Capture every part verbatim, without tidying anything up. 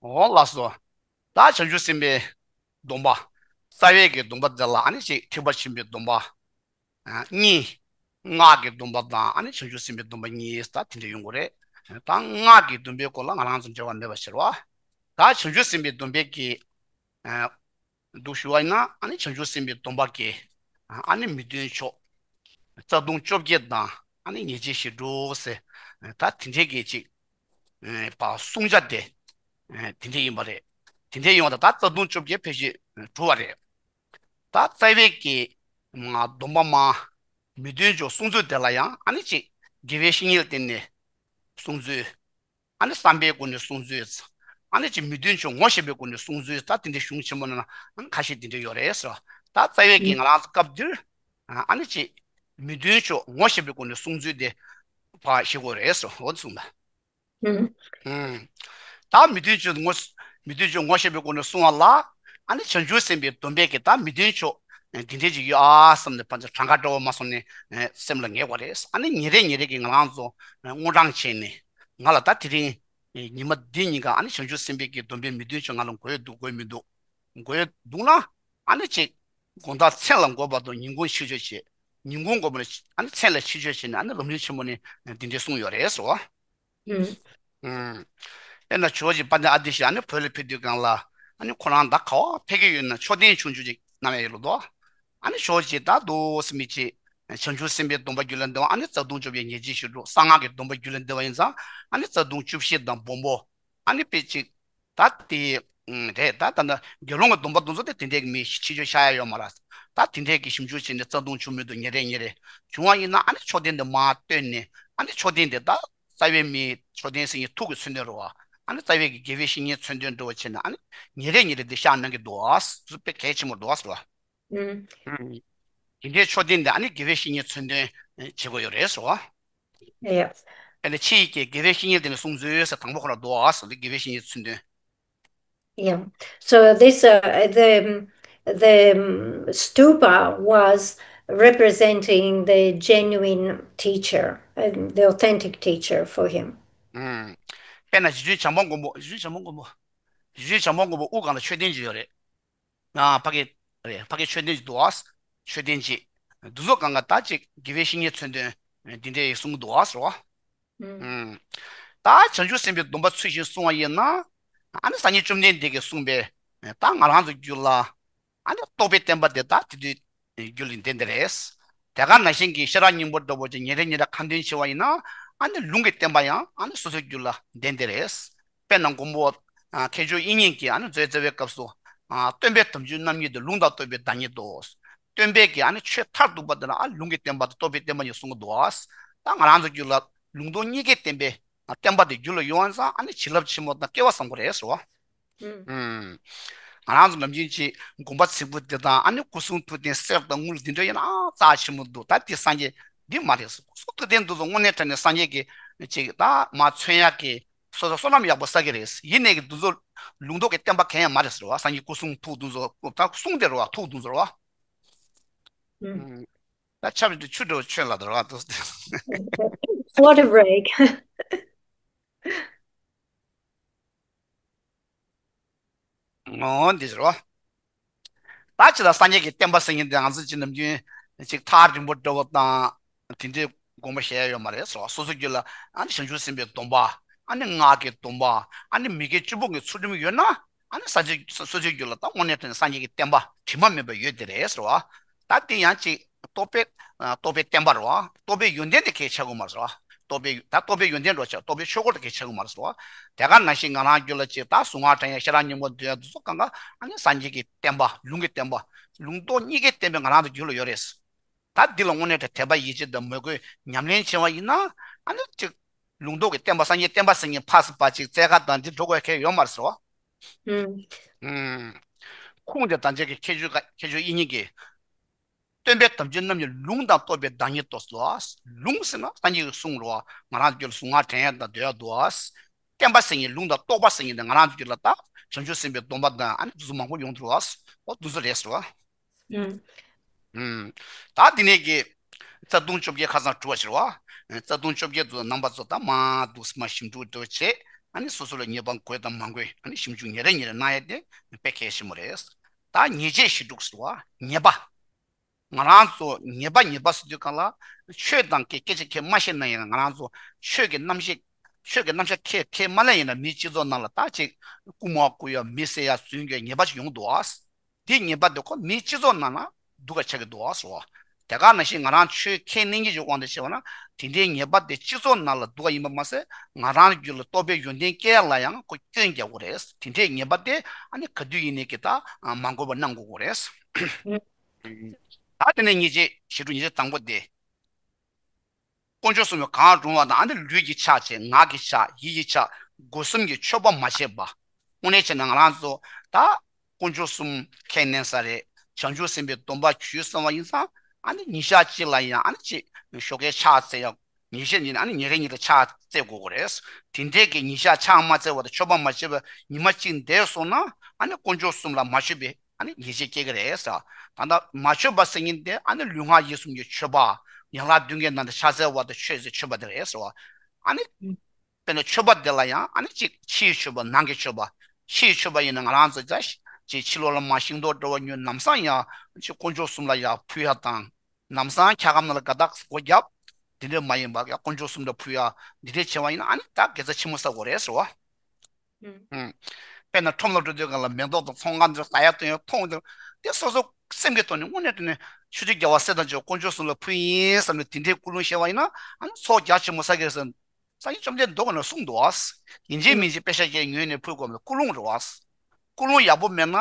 འོ་ལགས་སོ། ད་བྱང་ཆུབ་སེམས་དཔའི་སྡོམ་པ། རྩ་བའི་གི་སྡོམ་པ་འདི་ལ་ཨ་ནི་ཅིག་ཐེག་པ་ཆེན་པོའི་སྡོམ་པ། ཨ་གཉིས། སྔགས་ཀྱི་སྡོམ་པ་དང་ཨ་ནི་བྱང་ཆུབ་སེམས་དཔའི་སྡོམ་པ་གཉིས་ད་དེ་འདྲ་ཡོང་གི་རེད། ད་སྔགས་ཀྱི་སྡོམ་པའི་སྐོར་ལ་ང་རང་ཚོ་འབྲེལ་བ་མེད་པ་ཞིག་རེད་བ། ད་བྱང་ཆུབ་སེམས་དཔའི་སྡོམ་པའི་གི། ཨ་འདུག་ཞུ་བ་ཡིན་ན་ཨ་ནི་བྱང་ཆུབ་སེམས་དཔའི་སྡོམ་པ་གི། ཨ་ནི་མི་མཐུན་ཕྱོགས། རྩ་ལྟུང་བཅོ་བརྒྱད་དང་ཨ་ནི་ཉེས་བྱས་བཞི་དྲུག་ཟེར། ད་དེ་འདྲའི་གི་ཅིག་ཨེ་བ་བསྲུང་བྱ་དེ། ཨེ་དེ་འདྲ་ཡིན་པ་རེད། དེ་འདྲ་ཡིན་པ་དང་ད་རྩ་ལྟུང་བཅོ་བརྒྱད་ཕལ་ཆེར་གྲུབ་པ་རེད། ད་རྩ་བའི་གི་མ་སྡོམ་པ་མ། མི་མཐུན་ཕྱོགས་བསྲུང་ཚུལ་དེ་ལ་ཡང་ཨ་ནི་ཅིག་དགེ་བའི་བཤེས་གཉེན་ལ་བརྟེན་ནས་བསྲུང་ཚུལ། ཨ་ནི་བསམ་པའི་སྒོ་ནས་བསྲུང་ཚུལ། ཨ་ནི་ཅིག་མི་མཐུན་ཕྱོགས་ངོ་ཤེས་པའི་སྒོ་ནས་བསྲུང་ཚུལ། ད་དེ་འདྲའི་གཞུང་ཆེན་མོ་ནང་ཨ་ནི་ཁ་ཤས་དེ་འདྲ་ཡོད་རེད་ཟེར་བ། ད་རྩ་བའི་གི་ང་རང་ཚོ་སྐབས་འདིར། ཨ་ནི་ཅིག་མི་མཐུན་ཕྱོགས་ངོ་ཤེས་པའི་སྒོ་ནས་བསྲུང་ཚུལ་དེ་ཕར་ཤེས་དགོས་རེད་ཟེར་བ་འོ་གསུངས་པ། ཨུམ། ད་མི་མཐུན་ཕྱོགས་ངོ་། མི་མཐུན་ཕྱོགས་ངོ་ཤེས་པའི་སྒོ་ནས་བསྲུང་བ་ལ། ཨ་ནི་བྱང་ཆུབ་སེམས་དཔའི་སྡོམ་པས་ཀྱི་ད་མི་མཐུན་ཕྱོགས་འདི་འདྲའི་ཅིག་ཡོད་ཨ་བསམ་ནས་ཕར་ཚུར་གྲངས་ཀ་འདྲ་བོ་མ་སོང་ནས་སེམས་ལ་ངེས་དགོས་རེད། ཨ་ནི་ཉིན་རེ་ཉིན་རེ་གི་ང་རང་ཚོ་དངོས་གྲངས་བྱས་ནས་ང་ལ་ད་དེ་རིང་ཉི་མ་འདི་ཉིན་ག་ཨ་ནི་བྱང་ཆུབ་སེམས་དཔའི་གི་སྡོམ་པའི་མི་མཐུན་ཕྱོགས་ང་ལ་དགོས་འདུག་དགོས་མི་འདུག་དགོས་འདུག་ན་ཨ་ནི་ཅིག་དགོང་དག་མཚན་ལ་འགོད་པ་དང་ཉིན་གུང་ཕྱི་མཆོད་བྱེད། ཉིན་གུང་འགོད་པ་ནས་ཨ་ནི་མཚན་ལ་ཕྱི་མཆོད་བྱེད་ནས་ཨ་ནི་ལམ་རིམ་ཆེན་མོ་ནས་འདི་འདྲའི་གསུངས་ཡོད་རེད་ཟེར་བ། ཨུམ། ཨུམ། དཔེར་ན་ཇོ་བོ་རྗེ་དཔལ་ལྡན་ཨ་ཏི་ཤ་ཨ་ནི་བོད་ལ་ཕེབས་དུས་སྒང་ལ་ཨ་ནི་ཁོ་རང་ད་ག་བ་ཕེབས་ཀྱི་ཡོད་ན་མཆོད་རྟེན་ཆུང་ཆུང་ཅིག་གནང་ཡ་ཡོད་ལོ་དོ། ཨ་ནི་ཇོ་བོ་རྗེ་ད་དུ་སེམས་མི་བྱེད། བྱང་ཆུབ་སེམས་དཔའི་སྡོམ་པ་རྒྱུད་ལ་འདུལ་བ་ཨ་ནི་རྩ་ལྟུང་བཅོ་བརྒྱད་ཉེས་བྱས་བཞི་དྲུག་གསང་སྔགས་ཀྱི་སྡོམ་པ་རྒྱུད་ལ་འདུལ་བ་ཡིན་ཙང་ཨ་ནི་རྩ་ལྟུང་བཅུ་བཞི་དང་སྦོམ་པོ། ཨ་ནི་དཔེ་ཅིག་ད་དེ་རེད་ད་ད་ནི་དགེ་སློང་གི་སྡོམ་པ་དེ་ཚོ་དེ་དེ་འདྲའི་མི་ཕྱི་ཆོས་ཤ་ཡ་ཡོད་མ་རེད། ད་དེ་འདྲའི་གི་ཞིབ་འཇུག་བྱས་ནས་རྩ་ལྟུང་བཅུ་མི་འདུག་ཉིན་རེ་ཉིན་རེ་བྱུང་བ་ཡིན་ན་ཨ་ནི་མཆོད་རྟེན་དེ་མར་བཏོན་ནས་ཨ་ནི་མཆོད་རྟེན་དེ་ད། རྩ་བའི་མི་མཆོད་རྟེན་ཟེར་མཁན་ཐུགས་ཀྱི་མཚོན་དོན་རེད་བ། ཨ་ནི་རྩ་བའི་གི་དགེ་བའི་བཤེས་གཉེན་མཚོན་དོན་འགྲོ་བ་བྱས་ན་ཨ་ནི་ཉིན་རེ་ཉིན་རེ་འདི་ཤར་གནང་གི་འདུག་ཨ། དཔེ་གལ་ཆེན་པོ་འདུག་ཨ་ཟེར་བ། ཨུམ། དེ་འདྲའི་མཆོད་རྟེན་འདི་ཨ་ནི་དགེ་བའི་བཤེས་གཉེན་མཚོན་དོན་བྱེད་དགོས་ཡོད་རེད་ཟེར་བ། Yeah. ཨ་ནི་ཕྱི་ཡི་གི་དགེ་བའི་བཤེས་གཉེན་དེ་ནི་གསུང་ཚུལ་ཟེར་དང་པོ་ཁོ་ལ་འདུག་ཨ་ཟེར་འདི་དགེ་བའི་བཤེས་གཉེན་མཚོན་དོན། Yeah. So this, uh, the, the um, stupa was representing the genuine teacher, um, the authentic teacher for him. ཨུམ། དཔེར་ན་རྗེ་བཙུན་བྱམས་པ་མགོན་པོ། རྗེ་བཙུན་བྱམས་པ་མགོན་པོ། རྗེ་བཙུན་བྱམས་པ་མགོན་པོ་དབུ་སྒང་ལ་མཆོད་རྟེན་ཅིག་ཡོད་རེད། ཨ་ཕ་གི་རེད། ཕ་གི་མཆོད་རྟེན་ཅིག་འདུག་ཨ། མཆོད་རྟེན་ཅིག་འདི་ཚོ་སྒང་ག་ད་ཅིག་དགེ་བའི་བཤེས་གཉེན་མཚོན་དོན་འདི་འདྲའི་གསུང་གི་འདུག་ཨ་ཟེར་བ། ཨུམ། ད་བྱང་ཆུབ་སེམས་དཔའི་སྡོམ་པ་ཚུལ་བཞིན་བསྲུང་བ་ཡིན་ན། ཨ་ནི་སངས་རྒྱས་བཅོམ་ལྡན་འདས་ཀྱིས་གསུངས་པའི་ད་ང་རང་ཚོ་རྒྱུད་ལ་ཨ་ནི་རྟོགས་པའི་བསྟན་པ་དེ་ད་དེ་དུས་རྒྱུད་ལ་ལྡན་ཏེ་རེད། དེ་ག་ནང་བཞིན་གྱི་ཤེས་རབ་སྙིང་པོ་འདྲ་བོ་ཅིག་ཉིན་རེ་ཉིན་རེ་ཁ་འདོན་བྱེད་པ་ཡིན་ན་ཨ་ནི་ལུང་གི་བསྟན་པ་ཡང་ཨ་ནི་སོ་སོའི་རྒྱུད་ལ་ལྡན་ཏེ་རེད། དཔེར་ན་མགོན་པོ་མཁས་མཆོག་དབྱིག་གཉེན་གྱིས་ཨ་ནི་མཛོད་རྩ་བའི་སྐབས་སུ། སྟོན་པའི་དམ་ཆོས་རྣམ་གཉིས་ཏེ། ལུང་དང་རྟོགས་པའི་བདག་ཉིད་དོ། སྟོན་པས་ཀྱི་ཨ་ནི་ཆོས་མཐར་ཐུག་པ་དེ་ལ་ཨ་ལུང་གི་བསྟན་པ་དང་རྟོགས་པའི་བསྟན་པ་གཉིས་གསུང་གི་འདུག་ཨ། ད་ང་རང་ཚོ་རྒྱུད་ལ་ལུང་རྟོགས་གཉིས་ཀའི་བསྟན་པའི་བསྟན་པ་དེ་རྒྱུད་ལ་ཡོང་བ་ཙང་ཨ་ནི་བྱིན་རླབས་ཆེན་མོ་དང་སྐལ་བ་བཟང་པོ་རེད་ཟེར་བ། ཨུམ། ང་རང་ཚོ་ནམ་རྒྱུན་ཅིག་དགོངས་པ་ཚིག་པོ་དེ་དང་ཨ་ནི་སྐུ་གསུང་ཐུགས་རྟེན་གསེར་དང་དངུལ་འདི་འདྲ་ཡིན་ན་ཨ་རྩ་ཆེན་པོ་འདུག་ད་དེ་སངས་རྒྱས་འདི་མ་རེད་ཟེར། སྐུ་གསུང་ཐུགས་རྟེན་འདི་ཚོ་དངོས་གནས་དྲང་གནས་སངས་རྒྱས་ཀྱི་ཅིག་ད་མ་མཚོན་ཡག་གི་སོ་སོ་བསོད་ནམས་ཡག་པོ་བསགས་ཀྱི་རེད། ཡིན་ནའི་གི་འདི་ཚོ་ལུང་རྟོགས་ཀྱི་བསྟན་པ་གང་ཡང་མ་རེད་ཟེར་བ། སངས་རྒྱས་སྐུ་གསུང་ཐུགས་འདི་ཚོ་ད་གསུང་དེ་རེད་བ། ཐུགས་འདི་ཚོ་རེད་བ། ད་ཆབ་ཏུ་ཆུ་འདྲ་བོ་ཆོད་ལ་དོར་བ་དུ། What a break. ཨོ་འདི་ཟེར་བ། ད་ཅི་ལ་སངས་རྒྱས་ཀྱི་བསྟན་པ་ཟེར་མཁན་དེ་ང་ཚོ་ཅི་ནམ་རྒྱུན་ཅིག་ཐག་རིང་པོ་འདྲ་བོ་དང་དེ་འདྲའི་དགོངས་པ་བཞེས་ཡ་ཡོད་མ་རེད་ཟེར་བ། སོ་སོ་རྒྱུད་ལ་ཨ་ནི་བྱང་ཆུབ་སེམས་དཔའི་སྡོམ་པ། ཨ་ནི་སྔགས་ཀྱི་སྡོམ་པ། ཨ་ནི་མི་དགེ་བཅུ་སྤོང་གི་ཚུལ་ཁྲིམས་ཡོད་ན་ཨ་ནི་ས་ཆ་སོ་སོའི་རྒྱུད་ལ་ད་དངོས་གནས་དྲང་གནས་སངས་རྒྱས་ཀྱི་བསྟན་པ་དྲི་མ་མེད་པ་ཡོད་དེ་རེད་ཟེར་བ། ད་དེ་ཡང་ཅིག་རྟོགས་པའི་རྟོགས་པའི་བསྟན་པ་རེད་བ། རྟོགས་པའི་ཡོན་ཏན་དེ་གལ་ཆེ་གི་མ་རེད་བ། རྟོགས་པའི་ད་རྟོགས་པའི་ཡོན་ཏན་འགྲོ་ཆེ་རྟོགས་པའི་ཆོས་འཁོར་དེ་གལ་ཆེ་གི་མ་རེད་བ། དེ་ག་ནང་བཞིན་ང་རང་རྒྱུད་ལ་ཅིག་ད་གཟུངས་སྔགས་དྲན་ཡ་ཤེས་རབ་སྙིང་པོ་འདོན་ཡ་དེ་ཚོ་གང་ག་ཨ་ནི་སངས་རྒྱས་ཀྱི་བསྟན་པ་ལུང་གི་བསྟན་པ་ལུང་རྟོགས་གཉིས་ཀའི་བསྟན་པའི་ང་རང་ཚོ་རྒྱུད་ལ་ཡོད་རེད། ད་འདི་ལ་དངོས་གནས་དྲང་དད་པ་ཡིད་ཆེས་དང་མོས་གུས་ཉམས་ལེན་བྱས་པ་ཡིན་ན་ཨ་ནི་ཅིག་ལུང་རྟོགས་ཀྱི་བསྟན་པ་སངས་རྒྱས་བསྟན་པ་ཟེར་མཁན་ཕར་ཚུར་ཕར་ཅིག་བཙལ་ཁ་དང་འདི་འགྲོ་དགོས་ཁེལ་ཡོད་མ་རེད་ཟེར་བ། ཨུམ། ཁུངས་དེ་དང་ཅིག་གི་མཁས་མཆོག་མཁས་མཆོག་དབྱིག་གཉེན་གྱིས། སྟོན་པའི་དམ་ཆོས་རྣམས་ཀྱི་ལུང་དང་རྟོགས་པའི་བདག་ཉིད་དོ་ཟེར་བ། ལུང་ཟེར་ན་སངས་རྒྱས་ཀྱི་གསུང་རེད་བ། ང་རང་ཚོ་རྒྱུད་ལ་གཟུངས་སྔགས་དྲན་ཡ་དང་འདོན་ཡ་འདུག་བ། བསྟན་པ་ཟེར་མཁན་ལུང་དང་རྟོགས་པ་ཟེར་མཁན་དེ་ང་རང་ཚོ་རྒྱུད་ལ་ད་བྱང་ཆུབ་སེམས་དཔའི་སྡོམ་པ་དང་ཨ་ནི་དེ་ཚོ་མང་པོ་ཡོང་འདུག་བ། འོ་དེ་ཚོ་རེད་ཟེར་བ། ཨུམ། ཨུམ། ད་དེ་ནས་ཀྱི་རྩ་ལྟུང་བཅོ་བརྒྱད་ཁ་སང་གྲུབ་པ་ཕྱིར་བ། རྩ་ལྟུང་བཅོ་བརྒྱད་ཚོ་རྣམ་པ་ཚོ་ད་མ་འདུག་སེ་མ་ཞིབ་འཇུག་འདྲ་བོ་བྱེད། ཨ་ནི་སོ་སོ་ལ་ཉེས་པ་དགོས་དང་མ་དགོས་ཨ་ནི་ཞིབ་འཇུག་ཉིན་རེ་ཉིན་རེ་གནང་ཡ་དེ་དཔེ་གལ་ཆེན་པོ་རེད། ད་ཉེས་བྱས་ཞི་ཕྲུགས་ཟེར་བ་ཉེས་པ། ང་རང་ཚོ་ཉེས་པ་ཉེས་པ་ཟེར་དུས་གང་ལ་ཆོས་དང་སྐད་སྐད་ཆ་ཁས་མ་བཤད་ན་ཡིན་ན་ང་རང་ཚོ་ཆོས་ཀྱི་རྣམ་བཤད་ཆོས་ཀྱི་རྣམ་གཞག་ཁས་ཁས་མ་ལེན་ཡིན་ན་མིའི་སྤྱི་ཚོགས་ནང་ལ་ད་ཅིག་རྐུ་མ་རྐུ་ཡ་མི་བསད་ཡ་རྫུན་རྒྱག་ཉེས་པ་ཞིག་ཡོང་འདུག་ཨ། འདི་ཉེས་པ་དེ་ཁོ་མིའི་སྤྱི་ཚོགས་ནང་ན་སྡུག་ག་ཆགས་ཀྱི་འདུག་ཨ་ཟེར་བ། དེ་ག་ནང་བཞིན་ང་རང་ཆོས་ཁས་ལེན་གྱི་ཡོད་དབང་དུ་བྱས་པ་ན་དེ་འདྲའི་ཉེས་པ་དེ་སྤྱི་ཚོགས་ནང་ལ་སྡུག་ག་ཡིན་པ་མ་ཟད་ང་རང་རྒྱུད་ལ་རྟོགས་པའི་ཡོན་ཏན་སྐྱེ་ཡ་ལ་ཡང་ཁོ་སྐྱོན་རྒྱག་གི་རེད། དེ་འདྲའི་ཉེས་པ་དེ་ཨ་ནི་ག་དུས་ཡིན་ནའི་གི་ད་མ་འགོར་བ་གནང་དགོས་ཀྱི་རེད། ད་དེ་ནས་ཉེས་བྱས་ཞི་ཕྲུགས་ཉེས་བྱས་དང་པོ་དེ། དཀོན་མཆོག་གསུམ་ལ་གང་རུང་བ་དང་ཨ་ནི་ལུས་ཀྱི་ཕྱག་བྱས་ངག་གི་ཕྱག་ཡིད་ཀྱི་ཕྱག་སྒོ་གསུམ་གྱི་མཆོད་པ་མ་བྱས་པ། དངོས་གནས་བྱས་ན་ང་རང་ཚོ་ད་དཀོན་མཆོག་གསུམ་ཁས་ལེན་ས་རེད། བྱང་ཆུབ་སེམས་དཔའི་སྡོམ་པ་ཞུས་སོང་བ་ཡིན་ཙང་ཨ་ནི་ཉིན་ཞག་གཅིག་ལ་ཡང་ཨ་ནི་ཅིག་ཞོགས་ཀའི་ཕྱག་འཚལ་ཡང་ཉིན་ཤས་ཉིན་ཨ་ནི་ཉིན་རེ་ཉིན་རེ་ཕྱག་འཚལ་དགོས་ཀྱི་རེད། དེ་འདྲས་ཀྱི་ཉིན་ཞག་ཕྱག་མ་འཚལ་བ་དང་མཆོད་པ་མ་བྱས་པ་ཉི་མ་གཅིག་འདས་སོང་ན་ཨ་ནི་དཀོན་མཆོག་གསུམ་ལ་མ་མཆོད་པའི་ཨ་ནི་ཉེས་བྱས་སྐྱེ་གི་རེད་ཟེར། ད་ལྟ་མ་མཆོད་པ་ཟེར་མཁན་དེ་ཨ་ནི་ལུས་ངག་ཡིད་གསུམ་གྱི་མཆོད་པ། ཡན་ལག་བདུན་གྱི་ནང་དུ་ཕྱག་འཚལ་བ་དང་མཆོད་ཟེར་མཆོད་པ་དེ་རེད་ཟེར་བ། ཨ་ནི་དཔེར་ན་མཆོད་པ་དེ་ལ་ཡང་ཨ་ནི་གཅིག་ཕྱིའི་མཆོད་པ་ནང་གི་མཆོད་པ། ཕྱིའི་མཆོད་པ་ཡིན་ན་ང་རང་ཚོ་ཅིག་ཕྱི་ལོགས་ལ་མར་ཤིང་ཏོག་འདྲ་བོ་ཉོས་ལམ་སང་ཡང་ཅིག་དཀོན་མཆོག་གསུམ་ལ་ཡང་ཕུལ་ཡ་དང་། ལམ་སང་འཁྱག་སྒམ་ནང་ལ་དགའ་རྟགས་སྒོ་བརྒྱབ། འདི་འདྲ་མ་ཡིན་པ་ཡང་དཀོན་མཆོག་གསུམ་ལ་ཕུལ་ཡ་འདི་འདྲ་བྱས་པ་ཡིན་ན་ཨ་ནི་ད་དགེ་རྩ་ཆེན་མོ་བསགས་དགོས་རེད་ཟེར་བ། ཨུམ། དཔེར་ན་ཁྲོམ་ལ་འགྲོ་དུས་སྒང་ལ་མེ་ཏོག་དང་ཚོང་ཁང་འདིར་ཟ་ཡ་བཏུང་ཡ་མཐོང་དུས་དེ་སོ་སོ་སེམས་ཀྱི་ཐོག་ནས་དངོས་གནས་དྲང་གནས་ཆུ་ཚོད་བརྒྱ་པ་གསེར་དང་བཅས་དཀོན་མཆོག་གསུམ་ལ་ཕུལ་ཡིན་བསམ་ནས་དེ་འདྲའི་ཀུན་སློང་བཤད་པ་ཡིན་ན་ཨ་ནི་ཚོགས་རྒྱ་ཆེན་མོ་བསགས་ཀྱི་རེད་ཟེར། སངས་རྒྱས་བཅོམ་ལྡན་འདས་ཀྱིས་གསུངས་འདུག་ཨ། ཡིན་གཅིག་མིན་གཅིག་པེ་ཤ་ཅིག་ཉོས་ནས་ཕུལ་དགོས་མེད་ཀུན་སློང་རེད་བ། ཀུན་སློང་ཡག་པོ་མེད་ན།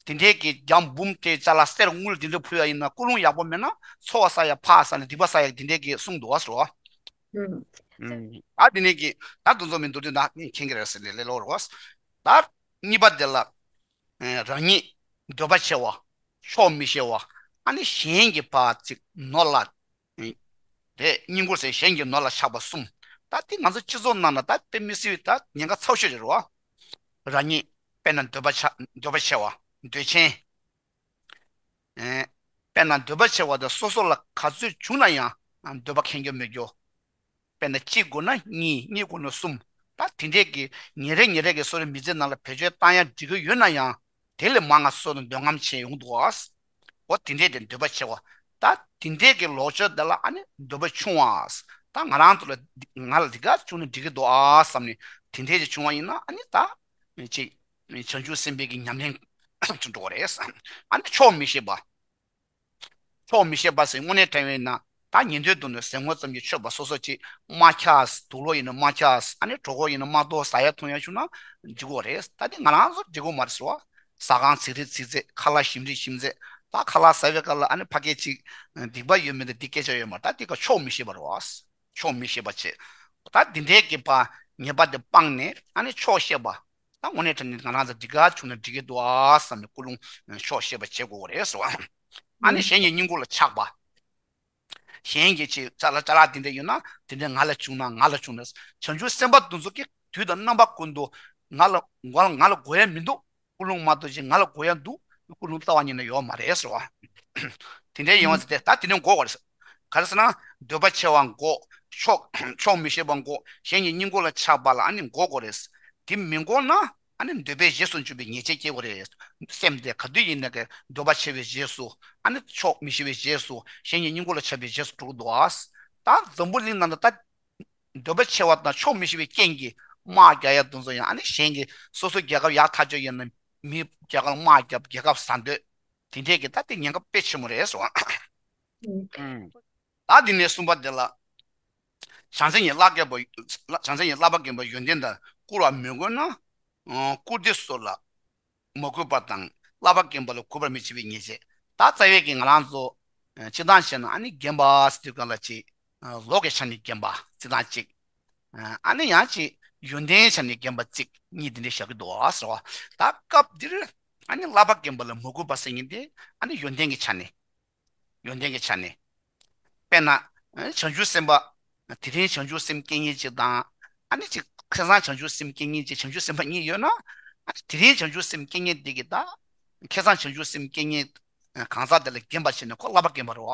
དེ་འདྲའི་གི་རྒྱ་འབུམ་སྐྱེས་ཅ་ལག་གསེར་དངུལ་དེ་འདྲ་ཕུལ་ཡ་ཡིན་ན་ཀུན་སློང་ཡག་པོ་མེད་ན་ཚོགས་བསགས་ཡ་ཕག་བསགས་ནས་སྡིག་པ་བསགས་ཡ་དེ་འདྲའི་གི་གསུངས་འདུག་ཨ་ཟེར་བ། ཨུམ། ཨུམ། ད་དེ་ནས་གི་ད་དེ་ཚོ་མི་འདུག་དུས་ད་ངས་མཁྱེན་གི་རེད་ཟེར་ནས་ལས་སླ་པོ་རེད་བ། ད་གཉིས་པ་དེ་ལ། ཨེ་རང་ཉིད་འདོད་པ་ཆེ་བ། ཆོག་མི་ཤེས་པ། ཨ་ནི་གཞན་གྱི་ཕར་ཅིག་ནོར་ལ། རེད། བསྙེན་བཀུར་ཟེར་གཞན་གྱི་ནོར་ལ་ཆགས་པ་གསུམ། ད་དེ་ང་ཚོ་སྤྱི་ཚོགས་ནང་ན་ད་དཔེ་མི་སྲིད་པའི་ད་ཉེན་ཁ་ཚ་པོ་ཞིག་རེད་བ། རང་ཉིད་དཔེར་ན་འདོད་པ་ཆ་འདོད་པ་ཆེ་བ་འདོད་ཆེན། ཨེ། དཔེར་ན་འདོད་པ་ཆེ་བ་དེ་སོ་སོ་ལ་ག་ཚོད་བྱུང་ན་ཡང་འདོད་པ་ཁེངས་སྐྱུང་མེད་རྒྱུ། དཔེར་ན་གཅིག་དགོས་ན་གཉིས། གཉིས་དགོས་ན་གསུམ། ད་དེ་འདྲས་ཀྱི་ཉིན་རེ་ཉིན་རེ་གི་སོ་སོའི་མི་ཚེ་ནང་ལ་བེད་སྤྱོད་བཏང་ཡ་འགྲིག་གི་ཡོད་ན་ཡང་དེ་ལས་མང་ང་སོ་སོ་ལ་འདོད་རྔམ་ཆེ་ཡོང་འདུག་ཨ། འོ་དེ་འདྲས་དེ་འདོད་པ་ཆེ་བ། ད་དེ་འདྲས་ཀྱི་ལོག་སྤྱོད་དེ་ལ་ཨ་ནི་འདོད་པ་ཆུང་བ། ད་ང་རང་ཚོ་ལ་འདི་ང་ལ་འདི་ག་བྱུང་ན་འགྲིག་གི་འདུག་ཨ་བསམ་ནས་དེ་འདྲས་ཀྱི་བྱུང་བ་ཡིན་ན་ཨ་ནི་ད་ཅིག་བྱང་ཆུབ་སེམས་དཔའི་གི་ཉམས་ལེན་དུ་འགྲོ་བ་རེད། ཨ་ནི་ཆོག་མི་ཤེས་པ། ཆོག་མི་ཤེས་པ་ཟེར་དངོས་གནས་དྲང་བའི་ན་ད་ཉན་ཐོས་དུ་ནས་ཟས་ངོ་ཙམ་གྱི་མཆོད་པ་སོ་སོ་ཅིག་མ་ཁྱགས། དུག་ལོག་ཡིན་ན་མ་ཁྱགས། ཨ་ནི་གྲོད་ཁོག་ཡིན་ན་མ་ལྟོགས། ཟ་ཡ་འཐུང་ཡ་བྱུང་ན་འགྲིག་གོ་རེད། ད་དེ་ང་རང་ཚོ་འགྲིག་གོ་མ་རེད་ཟེར་བ། ཟ་ཁང་ཚིག་རེ་ཚིག་ཚད། ཁ་ལག་ཞིམ་རེ་ཞིམ་ཚད། ད་ཁ་ལག་ཟ་བའི་སྐབས་ལ་ཨ་ནི་ཕ་སྐད་ཅིག་སྡིག་པ་ཡོད་མེད་དེ་འདི་སྐད་ཆ་ཡོད་མ་རེད། ད་དེ་ག་ཆོག་མི་ཤེས་པ་རེད་བ། ཆོག་མི་ཤེས་པ་བྱེད། ད་འདི་འདྲའི་གི་པ་ཉེས་པ་དེ་སྤངས་ནས་ཨ་ནི་ཆོག་ཤེས་པ། ད་དངོས་གནས་དྲང་གནས་ང་རང་ཚོ་འདི་ག་བྱུང་ན་འགྲིག་གི་འདུག་ཨ་བསམ་ནས་ཀུན་སློང་ཤོག་ཤེས་པ་བྱེད་དགོས་པ་རེད་ཟེར་བ། ཨ་ནི་གཞན་གྱི་བསྙེན་བཀུར་ལ་ཆགས་པ། གཞན་གྱི་ཅིག་ཅ་ལག་ཅ་ལག་འདི་འདྲ་ཡོད་ན་དེ་འདྲ་ང་ལ་བྱུང་ན་ང་ལ་བྱུང་ན་བྱང་ཆུབ་སེམས་དཔའ་དེ་ཚོ་གིས་དུས་དང་རྣམ་པ་ཀུན་ཏུ་ང་ལ་ང་ལ་ང་ལ་དགོས་ཡ་མི་འདུག་ཀུན་སློང་མ་གཏོགས་ཅིག་ང་ལ་དགོས་ཡ་འདུག་ཀུན་སློང་རྩ་བ་ཉིད་ནས་ཡོད་མ་རེད་ཟེར་བ། དེ་འདྲའི་ཡོང་བ་ཟེར་ཏེ་ད་དེ་འདྲ་འགོག་དགོས་རེད། ག་རེ་ཟེར་ན་འདོད་པ་ཆེ་བ་འགོག་ཆོག་ཆོག་མི་ཤེས་པ་འགོག་གཞན་གྱི་བསྙེན་བཀུར་ལ་ཆགས་པ་ལ་ཨ་ནི་འགོག་དགོས་རེད། དེ་མི་འགོག་ན་ཨ་ནི་འདོད་པས་རྗེས་སུ་འཇུག་པའི་ཉེས་བྱས་སྐྱེ་དགོས་རེད། སེམས་དེ་ག་དུས་ཡིན་ན་གི་འདོད་པ་ཆེ་བའི་རྗེས་སུ་ཨ་ནི་ཆོག་མི་ཤེས་པའི་རྗེས་སུ་གཞན་གྱི་བསྙེན་བཀུར་ལ་ཆགས་པའི་རྗེས་སུ་འགྲོ་གི་འདུག་ཨ། ད་འཛམ་བུ་གླིང་ནང་ལ་ད་འདོད་པ་ཆེ་བ་དང་ཆོག་མི་ཤེས་པའི་རྐྱེན་གྱིས་དམག་རྒྱག་ཡ་དེ་ཚོ་ཡང་ཨ་ནི་གཞན་གྱི་སོ་སོ་རྒྱལ་ཁབ་ཡག་ཐག་ཆོད་ཡིན་ན་མི་རྒྱ་གར་དམག་རྒྱབ་རྒྱལ་ཁབ་ཟ་འདོད། དེ་འདྲས་ཀྱི་ད་དེ་ཉེན་ཁ་དཔེ་ཆེན་མོ་རེད་ཟེར་བ། ད་དེ་ནས་གསུམ་པ་དེ་ལ། བྱང་སེམས་ཀྱི་བསླབ་པ་རྒན་པ། བྱང་སེམས་ཀྱི་བསླབ་པ་རྒན་པ་ཡོན་ཏན་དང་བཀུར་བ་མི་དགོས་ན། བཀུར་སྟི་སོགས་ལ་མ་གུས་པ་དང་བསླབ་པ་རྒན་པ་ལ་གུས་པར་མི་བྱེད་པའི་ཉེས་བྱས། ད་རྩ་བའི་གི་ང་རང་ཚོ་སྤྱིར་བཏང་བྱས་ན་ཨ་ནི་རྒན་པ་ཟེར་དུས་གང་ལ་ཅིག་ལོ་གི་ཆ་ནས་རྒན་པ་རྩི་ཐང་གཅིག་ཨ་ནི་ཡང་ཅིག་ཡོན་ཏན་ཆ་ནས་རྒན་པ་གཅིག་གཉིས་འདི་འདྲ་བཞག་གི་འདུག་ཟེར་བ། ད་སྐབས་འདིར་ཨ་ནི་བསླབ་པ་རྒན་པ་ལ་མ་གུས་པ་ཟེར་མཁན་དེ་ཨ་ནི་ཡོན་ཏན་གྱི་ཆ་ནས། ཡོན་ཏན་གྱི་ཆ་ནས། དཔེར་ན། བྱང་ཆུབ་སེམས་དཔའ། དེ་རིང་བྱང་ཆུབ་སེམས་སྐྱེ་མཁན་གཅིག་དང་། ཨ་ནི་ཅིག་ཁ་སང་བྱང་ཆུབ་སེམས་སྐྱེ་མཁན་གཅིག་བྱང་ཆུབ་སེམས་དཔའ་གཉིས་ཡོད་ན། ཨ་ནི་དེ་རིང་བྱང་ཆུབ་སེམས་སྐྱེ་མཁན་དེ་གི་ད། ཁ་སང་བྱང་ཆུབ་སེམས་སྐྱེ་མཁན། གང་ཟག་དེ་ལ་རྒན་པ་བྱས་ནས་ཁོ་བསླབ་པ་རྒན་པ་རེད་བ།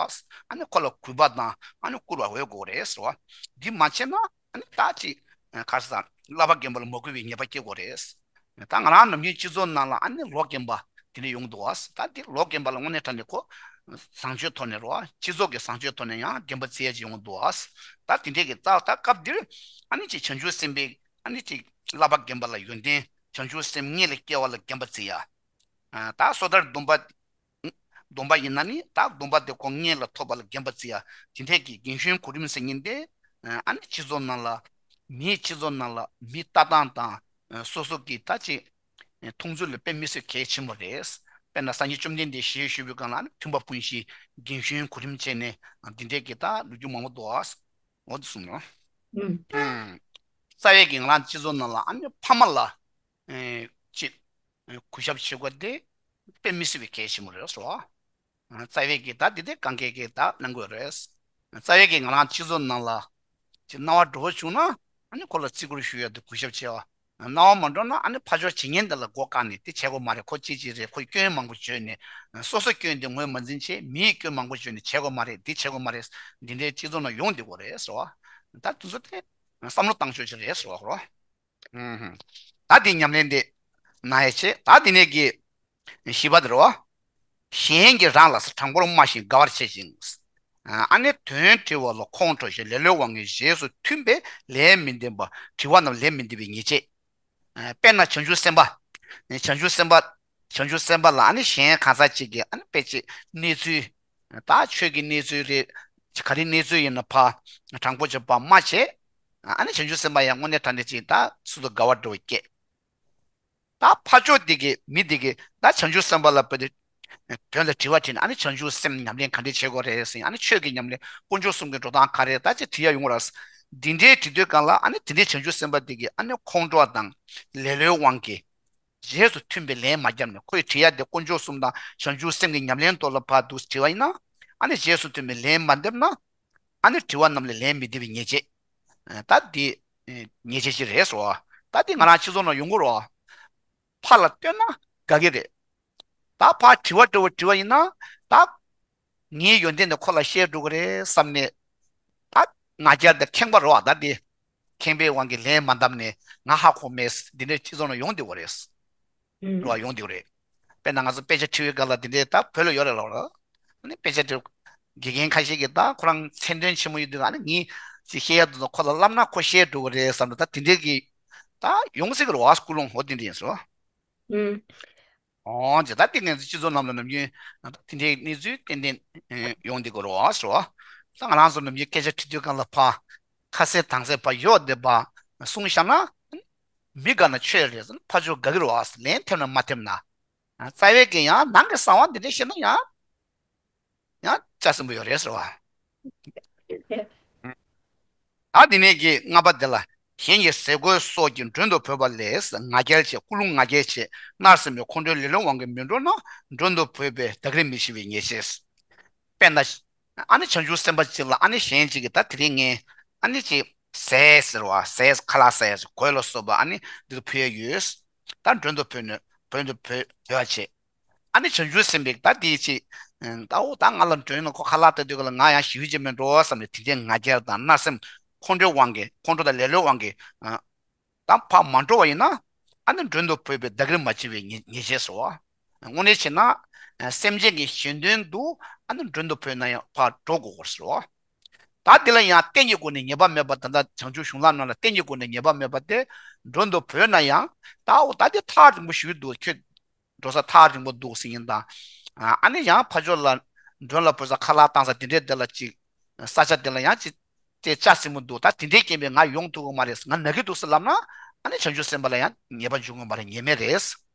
ཨ་ནི་ཁོ་ལ་གུས་པ་དང་ཨ་ནི་བཀུར་བ་འོས་དགོས་རེད་ཟེར་བ། འདི་མ་བྱས་ན་ཨ་ནི་ད་ཅིག་ག་རེ་ཟེར། བསླབ་པ་རྒན་པ་ལ་མ་གུས་པའི་ཉེས་པ་སྐྱེ་དགོས་རེད། ད་ང་རང་ནམ་རྒྱུན་སྤྱི་ཚོགས་ནང་ལ་ཨ་ནི་ལོ་རྒན་པ་དེ་འདྲ་ཡོང་འདུག་བ། ད་དེ་ལོ་རྒན་པ་ལ་དངོས་གནས་དྲང་གནས་ཁོ་བཟང་སྤྱོད་ཐོག་ནས་རེད་བ། སྤྱི་ཚོགས་ཀྱི་བཟང་སྤྱོད་ཐོག་ནས་ཡང་རྒན་པ་བརྩི་ཡ་ཅིག་ཡོང་འདུག་བ། ད་དེ་འདྲས་ཀྱི་ད་ད་སྐབས་འདིར་ཨ་ནི་ཅིག་བྱང་ཆུབ་སེམས་དཔའི་ཨ་ནི་ཅིག་བསླབ་པ་རྒན་པ་ལ་ཡོན་ཏན་བྱང་ཆུབ་སེམས་ངེས་ལ་སྐྱེ་བ་ལ་རྒན་པ་བརྩི་ཡ། ད་སོ་ཐར་སྡོམ་པ། སྡོམ་པ་ཡིན་ན་ནི་ད་སྡོམ་པ་དེ་ཁོ་ངེས་ལ་ཐོབ་པ་ལ་རྒན་པ་བརྩི་ཡ། དེ་འདྲས་ཀྱི་རྒན་གཞོན་གོ་རིམ་ཟེར་མཁན་དེ་ཨ་ནི་སྤྱི་ཚོགས་ནང་ལ། མིའི་སྤྱི་ཚོགས་ནང་ལ་མི་ལྟ་སྟངས་དང་སོ་སོ་གི་ད་ཅིག་མཐོང་ཚུལ་ལ་དཔེ་མི་སྲིད་གལ་ཆེན་པོ་རེད། དཔེར་ན་སངས་རྒྱས་བཅོམ་ལྡན་འདས་ཞལ་བཞུགས་པའི་སྒང་ལ་ཨ་ནི་མཐུན་པ་སྤུན་བཞི་རྒན་གཞོན་གོ་རིམ་བྱས་ནས་འདི་འདྲས་ཀྱི་ད་ལོ་རྒྱུས་མང་པོ་འདུག་ཨ། འོ་དེ་གསུངས་ནོ། རྩ་བའི་གི་ང་རང་སྤྱི་ཚོགས་ནང་ལ་ཨ་ནི་ཕ་མ་ལ་ཅིག་གུས་ཞབས་བྱེད་དགོས་དེ་དཔེ་མི་སྲིད་པའི་གལ་ཆེན་པོ་རེད་སོ། རྩ་བའི་གི་ད་འདི་དེ་གང་གས་གི་ད་གནང་དགོས་རེད། རྩ་བའི་གི་ང་རང་སྤྱི་ཚོགས་ནང་ལ་ཅིག་སྣང་བ་འགྲོ་བ་བྱུང་ན་ཨ་ནི་ཁོ་ལ་བརྩི་བཀུར་ཞུ་ཡ་དེ་གུས་ཞབས་བྱེད་བ། སྣང་བ་མ་འགྲོ་ན་ཨ་ནི་ཕར་ཕྱོགས་བྱེད་ཉན་དེ་ལ་མགོ་བཀག་ནས་དེ་བྱེད་དགོས་མ་རེད། ཁོ་ཅི་ཅི་རེད། ཁོ་སྐྱོན་མང་པོ་བརྗོད་ནས་སོ་སོ་སྐྱོན་དེ་ངོས་མ་འཛིན་བྱས། མིའི་སྐྱོན་མང་པོ་བརྗོད་ནས་བྱེད་དགོས་མ་རེད། འདི་བྱེད་དགོས་མ་རེད། འདི་འདྲའི་སྤྱི་ཚོགས་ནང་ཡོང་བསྡད་དགོས་རེད་ཟེར་བ། ད་དེ་ཚོ་དེ་བསམ་བློ་བཏང་ཆོག་ཅིག་རེད་ཟེར་བ་རོ། ད་འདི་ཉམས་ལེན་དེ་ན་ཡ་ཆེ། ད་འདི་ནས་གི་བཞི་པ་དེ་རེད་བ། གཞན་གྱིས་རང་ལ་དྲང་པོར་སྨྲ་ཞིང་དགའ་བར་བྱེད་ཅིང་། ཨ་ནི་དོན་དྲི་བ་ལ་ཁོང་ཁྲོ་ཞིང་ལེ་ལོའི་དབང་གིས་རྗེས་སུ་མཐུན་པའི་ལས་མི་འདེམ་པ། དྲི་བ་རྣམས་ལས་མི་འདེམ་པའི་ཉེས་བྱས། དཔེར་ན་བྱང་ཆུབ་སེམས་དཔའ། བྱང་ཆུབ་སེམས་དཔའ། བྱང་ཆུབ་སེམས་དཔའ་ལ་ཨ་ནི་གཞན་གང་ཟག་ཅིག་གིས་ཨ་ནི་དཔེ་ཅིག་གནས་ཚུལ། ད་ཆོས་ཀྱི་གནས་ཚུལ་རེད། ག་རེ་གནས་ཚུལ་ཡིན་ན་ཕར་དྲང་པོ་བྱེད་པ་སྨྲ་བྱས། ཨ་ནི་བྱང་ཆུབ་སེམས་དཔའ་ཡང་དངོས་གནས་དྲང་གནས་ཅིག་ད་སུ་དང་དགའ་བ་འདྲ་བོ་སྐྱེས། ད་ཕར་ཕྱོགས་འདི་གི་མི་འདི་གི་ད་བྱང་ཆུབ་སེམས་དཔའ་ལ་བོད་དུ་དོན་ལ་དྲི་བ་དྲིས་ནས་ཨ་ནི་བྱང་ཆུབ་སེམས་ཉམས་ལེན་ག་འདྲས་བྱེད་དགོས་རེད་ཟེར། ཨ་ནི་ཆོས་ཀྱི་ཉམས་ལེན་དཀོན་མཆོག་གསུམ་གྱི་འགྲོ་སྟངས་ག་རེ་ད་ཅིག་དྲི་ཡ་ཡོང་བ་ར། འདི་འདྲའི་དྲི་དུས་སྒང་ལ་ཨ་ནི་དེ་འདྲའི་བྱང་ཆུབ་སེམས་དཔའ་འདི་གི་ཨ་ནི་ཁོང་ཁྲོ་དང་ལེ་ལོའི་དབང་གིས་རྗེས་སུ་མཐུན་པའི་ལན་མ་བརྒྱབ་ནས། ཁོས་དྲི་ཡ་དེ་དཀོན་མཆོག་གསུམ་དང་བྱང་ཆུབ་སེམས་ཀྱི་ཉམས་ལེན་ཐོག་ལ་ཕར་འདུག་དྲི་བ་ཡིན་ན། ཨ་ནི་རྗེས་སུ་མཐུན་པའི་ལན་མ་འདེབས་ན། ཨ་ནི་དྲི་བ་རྣམས་ལས་ལན་མི་འདེབས་པའི་ཉེས་བྱས། ད་འདི་ཉེས་བྱས་ཤིག་རེད་ཟེར་བ། ད་འདི་ང་རང་སྤྱི་ཚོགས་ནང་ཡོང་གི་རེད་བ། ཕ་ལ་སྟོན་ན་དགའ་གི་རེད། ད་ཕར་དྲི་བ་འདྲ་བོ་དྲི་བ་ཡིན་ན། ད་ངའི་ཡོན་ཏན་དེ་ཁོ་ལ་བཤད་འགྲོ་གི་རེད་བསམ་ནས། ད་ང་རྒྱལ་དང་ཁེངས་པ་རེད་བ། ད་འདི་ཁེངས་པའི་དབང་གིས་ལན་མ་བཏབ་ནས་ང་ཧ་གོ་མེད། འདི་འདྲའི་སྤྱི་ཚོགས་ནང་ཡོང་བསྡད་ཡོད་རེད། རེད་བ། ཡོང་བསྡད་ཡོད་རེད། དཔེར་ན་ང་ཚོ་དཔེ་ཆ་འབྲི་བའི་སྐབས་ལ་འདི་འདྲའི་ད་བོད་ལ་ཡོད་རེད་ལབ་ར། ཨ་ནི་དཔེ་ཆ་འབྲི། དགེ་རྒན་ཁ་ཤས་ཀྱིས་ད་ཁོ་རང་མཚན་དོན་ཆེན་མོ་ཡོད་དུས། ཨ་ནི་ངས་ཅིག་བཤད་ཡ་འདུག་ན་ཁོ་ལ་བསླབ་ན་ཁོ་བཤད་འགྲོ་གི་རེད་བསམ་ནས་ད་དེ་འདྲའི་གི་ད་ཡོང་སྲིད་ཀྱི་རེད་བ། ཀུན་སློང་འོ་དེ་འདྲ་ཡིན་ཟེར་བ། ཨུམ། འོ་ཅེ་ད་དེ་ངས་སྤྱི་ཚོགས་ནང་ལ་ནམ་རྒྱུན་དེ་འདྲའི་གནས་ཚུལ་ཏན་ཏན་ཡོང་བསྡད་ཀྱི་རེད་བ་ཟེར་བ། ད་ང་རང་ཚོ་ནམ་རྒྱུན་སྐད་ཆ་དྲི་དུས་སྒང་ལ་ཕར་ཁ་གསལ་དྭངས་གསལ་ཕར་ཡོད་བསྡད་པ་གསུངས་བཞག་ན། མི་དགའ་ན་ཆོས་རེད་ཟེར་ན་ཕར་ཕྱོགས་དགའ་གི་རེད་བ། ལན་ཐེབས་ན་མ་ཐེབས་ན། རྩ་བའི་གི་ཡང་ནང་གི་གསང་བ་འདི་འདྲ་བཤད་ན་ཡང་ཡང་ལྕགས་སྲིན་པོ་ཡོད་རེད་ཟེར་བ། ད་འདི་ནས་ཀྱི་ལྔ་པ་འདི་ལ། གཞན་གྱི་ཟས་གོས་སོགས་ཀྱིས་མགྲོན་དུ་བོས་པ་ལས་ང་རྒྱལ་བྱེད། ཀུན་སློང་ང་རྒྱལ་བྱེད། མནར་སེམས་ཀྱི་ཁོང་ཁྲོའི་ལེ་ལོའི་དབང་གིས་མི་འགྲོ་ན། མགྲོན་དུ་བོས་པས་བདག་གིར་མི་ཤེས་པའི་ཉེས་བྱས། དཔེར་ན། ཨ་ནི་བྱང་ཆུབ་སེམས་དཔའ་ཅིག་ལ་ཨ་ནི་གཞན་ཅིག་གིས་ད་དེ་རིང་ངས་ཨ་ནི་ཅིག་ཟས་ཟེར་བ། ཟས་ཁ་ལག་ཟས་གོས་ལ་སོགས་པ་ཨ་ནི་འདི་ཚོ་ཕུལ་ཡ་ཡོད། ད་མགྲོན་དུ་བོས་ནས་མགྲོན་དུ་བོས་བོས་པ་བྱེད། ཨ་ནི་བྱང་ཆུབ་སེམས་དཔའི་ད་དེའི་ཆེད། ད་འོ་ད་ང་ལ་མགྲོན་ན་ཁོ་ཁ་ལག་སྟེར་དུས་ག་ལ་ང་ཡང་ཞེ་པོ་ཅིག་མི་འགྲོ་བསམ་ནས་དེ་འདྲའི་ང་རྒྱལ་དང་མནར་སེམས་ཁོང་ཁྲོའི་དབང་གིས། ཁོང་ཁྲོ་དང་ལེ་ལོའི་དབང་གིས། ད་ཕར་མ་འགྲོ་བ་ཡིན་ན། ཨ་ནི་མགྲོན་དུ་བོས་པས་བདག་གིར་མ་བྱས་པའི་ཉེས་ཉེས་བྱས་སོ། དངོས་གནས་བྱས་ན། སེམས་ཅན་གྱི་གཞན་དོན་དུ་ཨ་ནི་མགྲོན་དུ་བོས་ན་ཡང་ཕར་འགྲོ་དགོས་སོ། ད་འདི་ལ་ཡང་རྟེན་གྱི་སྒོ་ནས་ཉེས་པ་མེད་པ། ད་ལྟ་བྱང་ཆུབ་གཞུང་ལམ་ནང་ལ་རྟེན་གྱི་སྒོ་ནས་ཉེས་པ་མེད་པ་དེ། མགྲོན་དུ་བོས་ན་ཡང་ད་འོ་ད་དེ་ཐག་རིང་པོ་ཞིག་འདུག་ཁྱོད་འགྲོ་ས་ཐག་རིང་པོ་འདུག་ཟེར་མཁན་དང་། ཨ་ནི་ཡང་ཕར་ཕྱོགས་ལ་མགྲོན་ལ་བོས་ས་ཁ་ལག་བཏང་ས་དེ་འདྲའི་དེ་ལ་ཅིག་ས་ཆ་དེ་ལ་ཡང་ཅིག་དེ་ལྕགས་སྲིན་པོ་འདུག་ད་དེ་འདྲའི་རྐྱེན་པས་ང་ཡོང་ཐུབ་ཀྱི་མ་རེད། ང་ན་གི་འདུག་ཟེར་ལབ་ན། ཨ་ནི་བྱང་ཆུབ་སེམས་དཔའ་ལ་ཡང་ཉེས་པ་འབྱུང་གི་མ་རེད། ཉེས་དམིགས་རེད།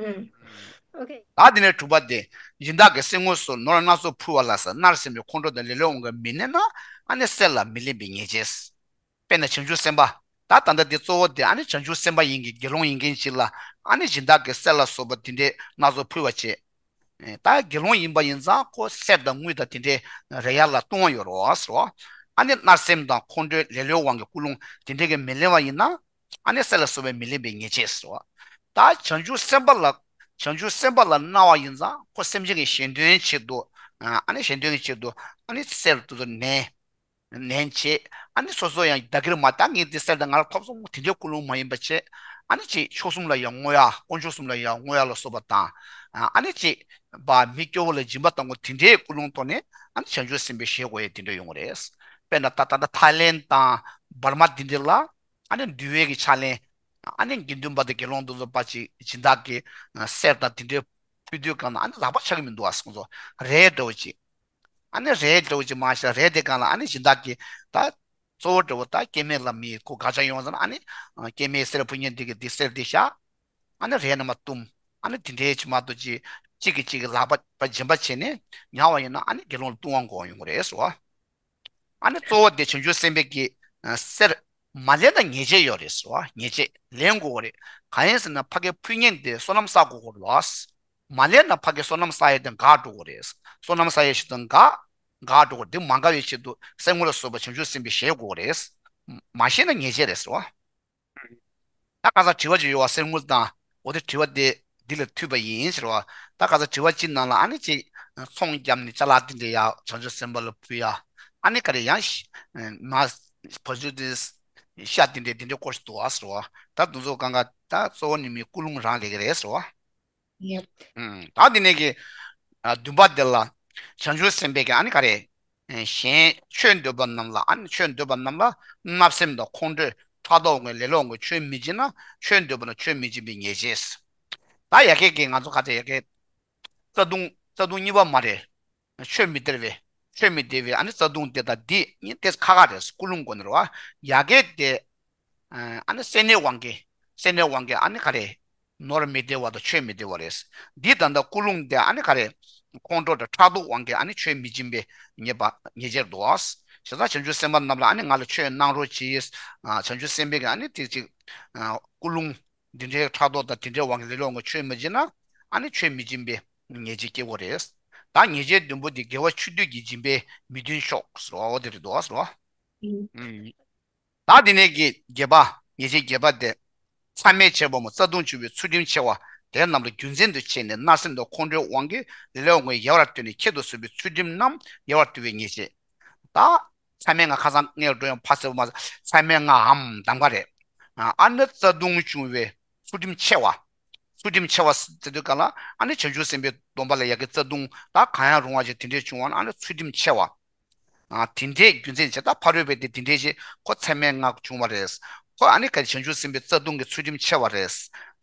ཨུམ། ཨོ་ཁེ། ད་དེ་ནས་དྲུག་པ་དེ། སྦྱིན་བདག་གིས་གསེར་དངུལ་སོགས་ནོར་སྣ་ཚོགས་ཕུལ་བ་ལ་ཟེར། མནར་སེམས་ཀྱི་ཁོང་ཁྲོ་དང་ལེ་ལོའི་དབང་གིས་མི་གནས་ན། ཨ་ནི་གསེར་ལ་མི་ལེན་པའི་ཉེས་བྱས། དཔེར་ན་བྱང་ཆུབ་སེམས་དཔའ། ད་ད་ལྟ་འདི་གཙོ་བོ་དེ་ཨ་ནི་བྱང་ཆུབ་སེམས་དཔའ་ཡིན་གྱི་དགེ་སློང་ཡིན་མཁན་ཅིག་ལ། ཨ་ནི་སྦྱིན་བདག་གིས་གསེར་ལ་སོགས་པ་དེ་འདྲའི་སྣ་ཚོགས་ཕུལ་བ་བྱས། ད་དགེ་སློང་ཡིན་པ་ཡིན་ཙང་ཁོ་གསེར་དང་དངུལ་དང་དེ་འདྲའི་རེག་ཡག་ལ་ལྟུང་བ་ཡོད་རེད་བ་ཟེར་བ། ཨ་ནི་མནར་སེམས་དང་ཁོང་ཁྲོའི་ལེ་ལོའི་དབང་གིས་ཀུན་སློང་དེ་འདྲའི་གི་མི་ལེན་པ་ཡིན་ན། ཨ་ནི་གསེར་ལ་སོགས་པའི་མི་ལེན་པའི་ཉེས་བྱས་ཟེར་བ། ད་བྱང་ཆུབ་སེམས་དཔའ་ལ། བྱང་ཆུབ་སེམས་དཔའ་ལ་མནར་བ་ཡིན་ཙང་ཁོ་སེམས་ཅན་གྱི་གཞན་དོན་ཆེད་དུ། ཨ་ནི་གཞན་དོན་གྱི་ཆེད་དུ་ཨ་ནི་གསེར་དེ་ཚོ་ནན། ནན་བྱེད། ཨ་ནི་སོ་སོ་ཡང་བདག་གིར་མ་བཏང་ངས་འདི་གསེར་དང་ང་ལ་ཐོབ་སོང་དེ་འདྲའི་ཀུན་སློང་མ་ཡིན་པ་བྱས། ཨ་ནི་ཅིག་མཆོག་གསུམ་ལ་ཡང་བསྔོ་ཡ། དཀོན་མཆོག་གསུམ་ལ་ཡང་བསྔོ་ཡ་ལ་སོགས་པ་དང་། ཨ་ནི་ཅིག་བ་མི་སྐྱོ་བོ་ལ་སྦྱིན་པ་བཏང་དགོས་དེ་འདྲའི་ཀུན་སློང་ཐོག་ནས། ཨ་ནི་བྱང་ཆུབ་སེམས་དཔའི་ཞལ་བསྒོ་ཡས་དེ་འདྲ་ཡོང་གི་རེད། དཔེར་ན་ད་ད་ལྟ་ཐའི་ལེན་དང་འབར་མ་འདི་འདྲ་ལ། ཨ་ནི་འདུལ་བའི་གི་ཕྱག་ལེན། ཨ་ནི་དགེ་འདུན་པ་དང་དགེ་སློང་དེ་ཚོ་ཕར་ཅིག་སྦྱིན་བདག་གི་གསེར་དང་དེ་འདྲའི་ཕུལ་དུས་སྒང་ལ། ཨ་ནི་ལག་པ་འཆང་གི་མི་འདུག་ཨ། སོང་ཙང་རས་འདྲ་བོ་ཅིག་ཨ་ནི་རས་འདྲ་བོ་ཅིག་མ་ཤེས་རས་དེ་སྒང་ལ། ཨ་ནི་སྦྱིན་བདག་གིས་ད་གཙོ་བོ་འདྲ་བོ་ད་སྐྱེ་དམན་ལ་མི་ཁོ་དགའ་ཆ་ཡོང་ཙང་། ཨ་ནི་སྐྱེ་དམན་གསེར་ཕུལ་མཁན་དེ་གིས་དེ་གསེར་དེ་བཞག་ཨ་ནི་རས་ནང་མ་བཏུམ། ཨ་ནི་དེ་འདྲའི་ཅིག་མ་གཏོགས་ཅིག་གཅིག་གིས་གཅིག་གི་ལག་པ་ཕར་སྦྱིན་པ་བྱས་ནས་ཉར་བ་ཡིན་ན། ཨ་ནི་དགེ་སློང་ལ་ལྟུང་བ་འགོག་ཡོང་གི་རེད་ཟེར་བ། ཨ་ནི་གཙོ་བོ་དེ་བྱང་ཆུབ་སེམས་དཔའི་གི་གསེར་མ་ལེན་ན་ཉེས་བྱས་ཡོད་རེད་ཟེར་བ། ཉེས་བྱས་ལེན་དགོས་རེད། གང་ཡིན་ཟེར་ན་ཕ་གིར་ཕུལ་མཁན་དེ་བསོད་ནམས་བསགས་དགོས་རེད་ལ། མ་ལེན་ན་ཕ་གིར་བསོད་ནམས་བསགས་ཡས་དེ་འགག་འགྲོ་གི་རེད། བསོད་ནམས་བསགས་ཡས་ཆེད་དུ་འགག་འགག་འགྲོ་གི་རེད། དེ་མ་འགག་པའི་ཆེད་དུ་གསེར་དངུལ་ལ་སོགས་པ་བྱང་ཆུབ་སེམས་དཔའི་ཞལ་དགོས་རེད། མ་ཤེས་ན་ཉེས་བྱས་རེད་ཟེར་བ། ད་ཁ་སང་དྲི་བ་ཅིག་ཡོད་པ། གསེར་དངུལ་དང་། འོ་དེ་དྲི་བ་དེ་འདི་ལ་འཐུས་པ་ཡིན་ཟེར་བ། ད་ཁ་སང་དྲི་བ་གཅིག་ནང་ལ་ཨ་ནི་ཅིག་ཚོང་བརྒྱབ་ནས་ཅ་ལག་དེ་འདྲ་ཡ་བྱང་ཆུབ་སེམས་དཔའ་ལ་ཕུལ་ཡ། ཨ་ནི་ག་རེ་ཡང་ཤ་མ་བ་ཇུ་དེ་ཤ་དེ་འདྲ་དེ་འདྲ་སྐོར་ཞིག་འདུག་ཨ་ཟེར་བ། ད་དེ་ཚོ་གང་ག་ད་གཙོ་བོ་ནི་མི་ཀུན་སློང་རང་ལས་ཀྱི་རེད་ཟེར་བ། ཡེབ། ཨུམ། ད་འདི་ནས་ཀྱི་ཨ་བདུན་པ་འདི་ལ་བྱང་ཆུབ་སེམས་དཔའི་གི་ཨ་ནི་ག་རེ། ཨེ་གཞན་ཆོས་འདོད་པ་རྣམས་ལ། ཨ་ནི་ཆོས་འདོད་པ་རྣམས་ལ་བརྣབ་སེམས་དང་ཁོང་ཁྲོས་ཕྲག་དོག་དབང་གིས་ལེ་ལོ་དབང་གིས་ཆོས་མི་སྦྱིན་ན། ཆོས་འདོད་པ་ལ་ཆོས་མི་སྦྱིན་པའི་ཉེས་བྱས། ད་ཡ་གི་གི་ང་ཚོ་ག་ཚོད་ཡ་གི་རྩ་ལྟུང་རྩ་ལྟུང་གཉིས་པ་མ་རེད། ཆོས་མི་སྟེར་བའི་ཆོས་མི་སྟེར་བའི་ཨ་ནི་རྩ་ལྟུང་དེ་དང་འདི་གཉིས་དེ་ཁ་ཁ་རེད། ཀུན་སློང་སྒོ་ནས་རེད་བ། ཡ་གི་དེ། ཨ་ནི་སེར་སྣའི་དབང་གིས་སེར་སྣའི་དབང་གིས་ཨ་ནི་ག་རེ། ནོར་མི་བདེ་བ་དང་ཆོས་མི་བདེ་བ་རེད། འདི་ད་ལྟ་ཀུན་སློང་དེ་ཨ་ནི་ག་རེ། ཁོང་ཁྲོ་དང་ཕྲག་དོག་དབང་གིས་ཨ་ནི་ཆོས་མི་སྦྱིན་པའི་ཉེས་པ་ཉེས་བྱས་འདུག་བ། བྱས་ཙང་བྱང་ཆུབ་སེམས་དཔའ་རྣམས་ལ་ཨ་ནི་ང་ལ་ཆོས་གནང་རོགས་གྱིས། ཨ་བྱང་ཆུབ་སེམས་དཔའི་གི་ཨ་ནི་དེ་ཅིག་ཨ་ཀུན་སློང་འདི་འདྲའི་ཕྲག་དོག་དང་དེ་འདྲའི་དབང་གིས་ལེ་ལོ་དབང་གིས་ཆོས་མི་སྦྱིན་ན། ཨ་ནི་ཆོས་མི་སྦྱིན་པའི་ཉེས་བྱས་སྐྱེ་དགོས་རེད། ད་ཉེས་བྱས་བདུན་པོ་དེ་དགེ་བ་ཆུང་དུས་ཀྱི་སྦྱིན་པས་མི་མཐུན་ཕྱོགས་ཟེར་བ། འོ་དེ་རེད་འདུག་བ་ཟེར་བ། ཨུམ། ད་དེ་ནས་ཀྱི་བརྒྱད་པ། ཉེས་བྱས་བརྒྱད་པ་དེ། མཚམས་མེད་བྱེད་པ་མོ་རྩ་ལྟུང་བྱུང་བའི་ཚུལ་ཁྲིམས་ཕྱེ་བ་དེ་རྣམས་ལ་རྒྱུ་མཚན་དུ་བྱས་ནས་བརྣབ་སེམས་དང་ཁོང་ཁྲོའི་དབང་གིས་ལེ་ལོའི་དབང་གིས་ཡལ་བར་ལྟོས་ནས་ཁྱད་དུ་གསོད་པའི་ཚུལ་ཁྲིམས་རྣམས་ཡལ་བར་ལྟོས་པའི་ཉེས་བྱས། ད་མཚམས་མེད་ང་ཁ་སང་ངས་འགྲོ་ཡང་ཕ་ཟེར་བ་མ་ཟེར། མཚམས་མེད་ང་འམ་གདམ་ག་རེད། ཨ་ནི་རྩ་ལྟུང་བྱུང་བའི་ཚུལ་ཁྲིམས་ཕྱེ་བ། ཚུལ་ཁྲིམས་ཕྱེ་བ་ཟེར་དུས་ག་ལ་ཨ་ནི་བྱང་ཆུབ་སེམས་དཔའི་སྡོམ་པ་ལ་ཡ་གི་རྩ་ལྟུང་ད་གང་ཡང་རུང་བ་ཞིག་དེ་འདྲས་བྱུང་བ་ན། ཨ་ནི་ཚུལ་ཁྲིམས་ཕྱེ་བ། ཨ་དེ་འདྲའི་རྒྱུ་མཚན་བྱས། ད་ཕ་རོལ་པོ་དེ་དེ་འདྲའི་ཞིག་ཁོ་མཚམས་མེད་ང་བྱུང་བ་རེད། ཁོ་ཨ་ནི་ག་བྱང་ཆུབ་སེམས་དཔའི་རྩ་ལྟུང་གི་ཚུལ་ཁྲིམས་ཕྱེ་བ་རེད།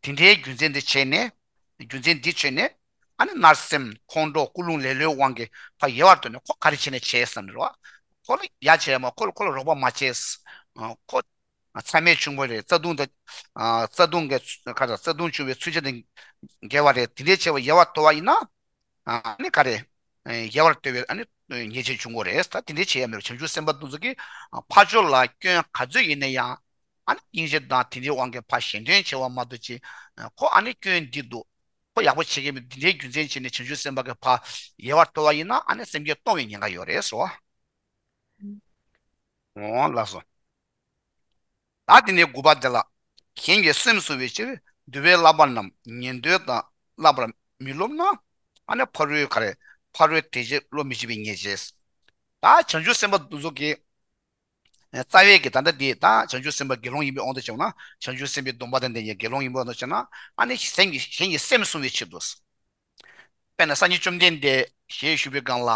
དེ་འདྲའི་རྒྱུ་མཚན་དེ་བྱས་ནས། རྒྱུ་མཚན་འདི་བྱས་ནས། ཨ་ནི་བརྣབ་སེམས་ཁོང་ཁྲོ་ཀུན་སློང་ལེ་ལོའི་དབང་གིས་ཕར་ཡལ་བར་ལྟོས་ནས་ཁོ་ག་རེ་བྱས་ནས་བྱས་བསམ་ནས་རེད་བ། ཁོ་ལ་ཡ་བྱས་མ། ཁོ་ལ་ཁོ་ལ་རོགས་པ་མ་བྱས། ཨ་ཁོ་མཚམས་མེད་བྱུང་བ་རེད། རྩ་ལྟུང་དང་། ཨ་རྩ་ལྟུང་གི་ཁ་རྩ་ལྟུང་བྱུང་བའི་ཚུལ་ཁྲིམས་དང་འགལ་བ་རེད། དེ་འདྲའི་བྱས་པ་ཡལ་བར་ལྟོས་པ་ཡིན་ན། ཨ་ནི་ག་རེ། ཨེ་ཡལ་བར་ལྟོས་པའི་ཨ་ནི་ཉེས་བྱས་འབྱུང་དགོས་རེད། ད་དེ་འདྲའི་བྱེད་ཡ་མེད་པར་བྱང་ཆུབ་སེམས་དཔའ་དེ་ཚོ་གིས་ཨ་ཕར་ཕྱོགས་ལ་སྐྱོན་ག་ཚོད་ཡིན་ན་ཡང་། ཨ་ནི་སྙིང་རྗེ་དང་དེ་འདྲའི་དབང་གིས་ཕར་གཞན་དོན་བྱེད་པ་མ་གཏོགས་ཅིག་ཁོ་ཨ་ནི་སྐྱོན་འདི་འདུག་ཁོ་ཡག་པོ་བྱེད་ཀྱི་མེད། འདི་འདྲའི་རྒྱུ་མཚན་བྱས་ནས་བྱང་ཆུབ་སེམས་དཔའ་གིས་ཕར་ཡལ་བར་ལྟོས་པ་ཡིན་ན། ཨ་ནི་སེམས་བསྐྱེད་གཏོང་བའི་ཉེན་ཁ་ཡོད་རེད་ཟེར་བ། འོ་ལགས་སོ། ད་དེ་ནས་དགུ་པ་དེ་ལ། གཞན་གྱི་སེམས་བསྲུང་བའི་ཕྱིར་འདུལ་བའི་བསླབ་པ་རྣམས་ཉན་ཐོས་དང་བསླབ་པར་མི་རློམ་ན། ཨ་ནི་ཕ་རོལ་ག་རེ། ཕ་རོལ་དེ་ཕྱིར་བློ་མི་བྱེད་པའི་ཉེས་བྱས། ད་བྱང་ཆུབ་སེམས་དཔའ་དེ་ཚོ་གིས། རྩ་བའི་གི་ད་ལྟ་འདི་ད་བྱང་ཆུབ་སེམས་དཔའ་དགེ་སློང་ཡིན་པའི་དབང་དུ་བྱས་ན། བྱང་ཆུབ་སེམས་དཔའི་སྡོམ་པ་དང་ལྡན་པའི་དགེ་སློང་ཡིན་པའི་དབང་དུ་བྱས་ན། ཨ་ནི་གཞན་གྱི་གཞན་གྱི་སེམས་བསྲུང་བའི་ཕྱིར་དུ། དཔེར་ན་སངས་རྒྱས་བཅོམ་ལྡན་འདས་ཞལ་བཞུགས་པའི་སྒང་ལ།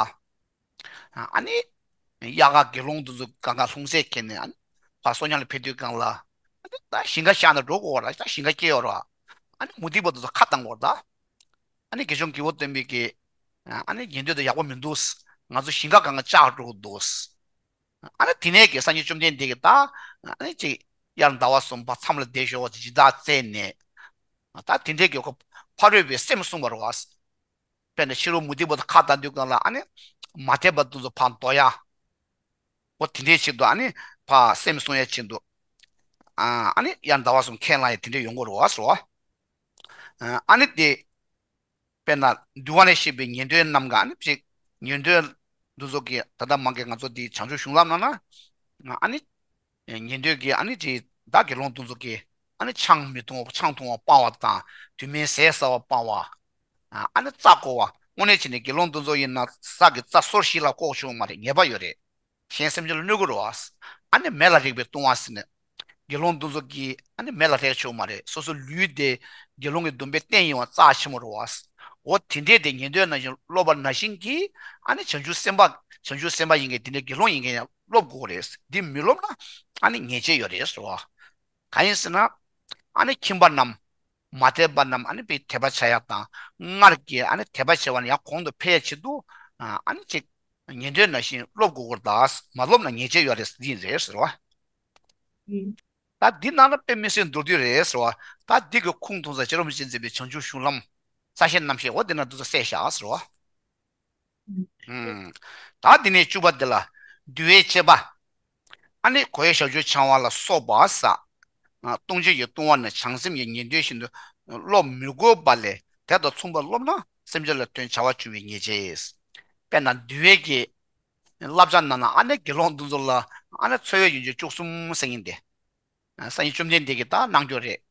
ཨ་ནི། དབྱར་ཁ་དགེ་སློང་དེ་ཚོ་གང་ག་ལྷུང་བཟེད་འཁྱེར་ནས། ཨ་ནི། ཕར་གསོལ་ཉམས་ལ་ཕེབས་དུས་སྒང་ལ། ཨ་ནི་ད་ཞིང་ཁ་བཞག་ནས་འགྲོ་དགོས་ར། ད་ཞིང་ཁ་སྐྱེལ་ཡོད་ར། ཨ་ནི་མུ་སྟེགས་པ་དེ་ཚོ་ཁ་བཏང་དགོས་ར་ད། ཨ་ནི་དགེ་སློང་དགེ་བ་སྟོན་པས་ཀྱི། ཨ་ནི་ཉན་ཐོས་དེ་ཡག་པོ་མི་འདུག་ང་ཚོ་ཞིང་ཁ་གང་ག་བཅག་འགྲོ་གི་འདུག་ཨ་ནི་དེ་ནས་ཀྱི་སངས་རྒྱས་བཅོམ་ལྡན་འདས་ཀྱིས་ད། ཨ་ནི་ཅིག་དབྱར་ཟླ་བ་གསུམ་པ་མཚམས་ལ་བསྡད་ཞོར་བ་ཅིག་སྦྱིན་བདག་བཙལ་ནས། ད་དེ་འདྲའི་གི་ཁོ་ཕ་རོལ་པོའི་སེམས་བསྲུང་བ་རེད་བ། དཔེར་ན་ཕྱི་རོལ་མུ་སྟེགས་པ་དང་ཁ་བཏང་དུས་སྒང་ལ། ཨ་ནི་མ་དད་པ་དེ་ཚོ་ཕར་འདོར་ཡ། འོ་དེ་འདྲའི་ཆེད་དུ་ཨ་ནི་ཕར་སེམས་བསྲུང་ཡ་ཆེད་དུ། ཨ་ཨ་ནི་དབྱར་ཟླ་བ་གསུམ་ཁས་བླངས་ཡ་དེ་འདྲ་ཡོང་གི་རེད་བ་ཟེར་བ། ཨ་ནི་དེ། དཔེར་ན་འདུལ་བ་ལས་བཤད་པའི་ཉན་ཐོས་རྣམས་ཀྱིས། ཨ་ནི་ཅིག་ཉན་ཐོས་འདི་ཚོ་གིས། ད་ལྟ་མང་གི་ང་ཚོ་འདི་བྱང་ཆུབ་གཞུང་ལམ་ནང་ན། ཨ་ནི་ཉན་ཐོས་ཀྱིས་ཨ་ནི་ཅིག་ད་དགེ་སློང་འདི་ཚོ་གིས་ཨ་ནི་ཆང་མི་འཐུང་བ། ཆང་འཐུང་བ་སྤང་བ་དང་། དུས་མིན་ཟས་ཟ་བ་སྤང་བ། ཨ་ནི་རྩྭ་བརྐོ་བ། དངོས་གནས་བྱས་ནས་དགེ་སློང་འདི་ཚོ་ཡིན་ན་ས་གི་རྩྭ་སོར་བཞི་ལ་བརྐོ་ཆོག་མ་རེད། ཉེས་པ་ཡོད་རེད། གཞན་སེམས་ཅན་ལ་གནོད་ཀྱི་རེད་བ། ཨ་ནི་མེ་ལ་རེག་པའི་ལྟུང་བ་ཟེར་ནས། དགེ་སློང་འདི་ཚོ་གིས་ཨ་ནི་མེ་ལ་རེག་ཆོག་མ་རེད། སོ་སོ་ལུས་དེ་དགེ་སློང་གི་སྡོམ་པའི་རྟེན་ཡིན་པ་རྩ་ཆེན་པོ་རེད་བ། འོ་དེ་འདྲས་དེ་ཉན་ཐོས་ནང་བཞིན་སློབ་པ་ནང་བཞིན་གྱིས་ཨ་ནི་བྱང་ཆུབ་སེམས་དཔའ་བྱང་ཆུབ་སེམས་དཔའ་ཡིན་མཁན་དེ་འདྲས་དགེ་སློང་ཡིན་མཁན་ཡང་སློབ་དགོས་རེད། འདི་མི་སློབ་ན་ཨ་ནི་ཉེས་ཆད་ཡོད་རེད་ཟེར་བ། གང་ཡིན་ཟེར་ན། ཨ་ནི་ཁྱིམ་པ་རྣམས། མ་དད་པ་རྣམས་ཨ་ནི་དཔེ་དད་པ་བྱ་ཡག་དང་། སྔར་གྱི་ཨ་ནི་དད་པ་བྱས་པ་ནི་ཡང་གོང་དུ་འཕེལ་ཡག་ཆེད་དུ། ཨ་ནི་ཅིག་ཉན་ཐོས་ནང་བཞིན་སློབ་དགོས་སྐོར་དང་། མ་སློབ་ན་ཉེས་ཆད་ཡོད་རེད་འདི་ཡིན་རེད་ཟེར་བ། ད་འདི་ནང་ལ་དཔེ་མི་སྲིད་མདོར་བསྡུས་རེད་ཟེར་བ། ད་འདི་གི་ཁུངས་ཐུང་ས་ཤེས་རབ་རིན་པོ་ཆེས་མཛད་པའི་བྱང་ཆུབ་གཞུང་ལམ། རྩ་ཤེ་རྣམ་བཤད་འོ་འདི་ན་འདུག་ས་གསལ་བཞག་ཟེར་བ། ད་འདི་ནས་བཅུ་པ་འདི་ལ། འདུལ་བའི་བཅས་པ། ཨ་ནི་གོས་ཞབས་ཀྱུ་འཆང་བ་ལ་སོགས་པ་ཟ། ལྟུང་བྱེད་ཀྱི་ལྟུང་བ་ནི་བྱང་སེམས་ཀྱི་ཉན་ཐོས་བཞིན་དུ་སློབ་མི་དགོས་པ་ལས་དེ་དང་མཚུངས་པར་སློབ་ན་སེམས་ཅན་ལ་དོན་བྱ་བ་བྱུང་བའི་ཉེས་བྱས། དཔེར་ན་འདུལ་བའི་གི་བསླབ་བྱ་ནང་ན་ཨ་ནི་དགེ་སློང་འདི་ཚོ་ལ་ཨ་ནི་འཚོ་བའི་ཡོན་ཏན་བཅུ་གསུམ་ཟེར་མཁན་དེ། སངས་རྒྱས་བཅོམ་ལྡན་འདས་ཀྱིས་ད་གནང་རྒྱུ་རེད།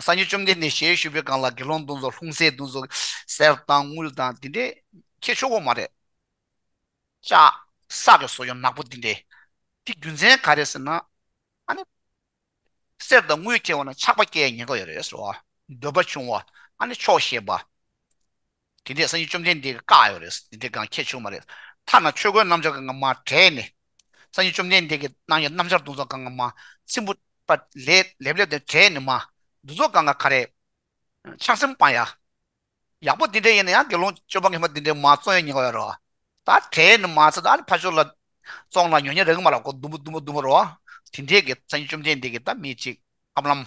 སངས་རྒྱས་བཅོམ་ལྡན་འདས་ཞལ་བཞུགས་པའི་སྒང་ལ་དགེ་སློང་འདི་ཚོ་ལྷུང་བཟེད་འདི་ཚོ་གཟེར་དང་དངུལ་དང་འདི་འདྲས་ཁྱེར་ཆོག་གོ་མ་རེད། ལྕགས་སྲེག་གི་བཟོ་ཡོང་ནག་པོ་འདི་འདྲས། དེ་རྒྱུ་མཚན་ག་རེ་ཟེར་ན། ཨ་ནི། གཟེར་དང་དངུལ་ཁྱེར་བ་ན་ཆགས་པ་སྐྱེ་ཡ་ཉེན་ཁ་ཡོད་རེད་ཟེར་བ། འདོད་པ་ཆུང་བ། ཨ་ནི་ཆོག་ཤེས་པ། དེ་འདྲས་སངས་རྒྱས་བཅོམ་ལྡན་འདས་ཀྱིས་བཀག་ཡོད་རེད། དེ་འདྲས་གང་ཁྱེར་ཆོག་མ་རེད། ཐ་ན་ཆོས་གོས་སྣམ་སྦྱར་གང་ག་མར་བྲེགས་ནས། སངས་རྒྱས་བཅོམ་ལྡན་འདས་ཀྱིས་གནང་ཡ་སྣམ་སྦྱར་དུང་ཚོགས་གང་ག་མར་ཚིམ་པོ་པ་ལེབ་ལེབ་ལེབ་དེ་བྲེགས་ནས་མར་དུང་ཚོགས་གང་ག་ག་རེ། ཆགས་སེམས་སྤང་ཡ། ཡག་པོ་དེ་འདྲས་ཡིན་ན་ཡང་དགེ་སློང་སྤྱོད་པ་ངན་པ་དེ་འདྲས་མར་བཙོང་ཡ་ཉེན་ཁ་ཡོད་རེད་བ། ད་བྲེགས་ནས་མར་ཚེ་ད་ཨ་ནི་ཕར་ཕྱོགས་ལ་བཙོང་ལ་ཉོ་ཉེ་རེག་མ་རེད་ཁོ་དུམ་བུ་དུམ་བུ་དུམ་བུ་རེད་བ། དེ་འདྲས་ཀྱི་སངས་རྒྱས་བཅོམ་ལྡན་འདས་ཀྱིས་ད་མི་གཅིག་ཨབ་ལམ།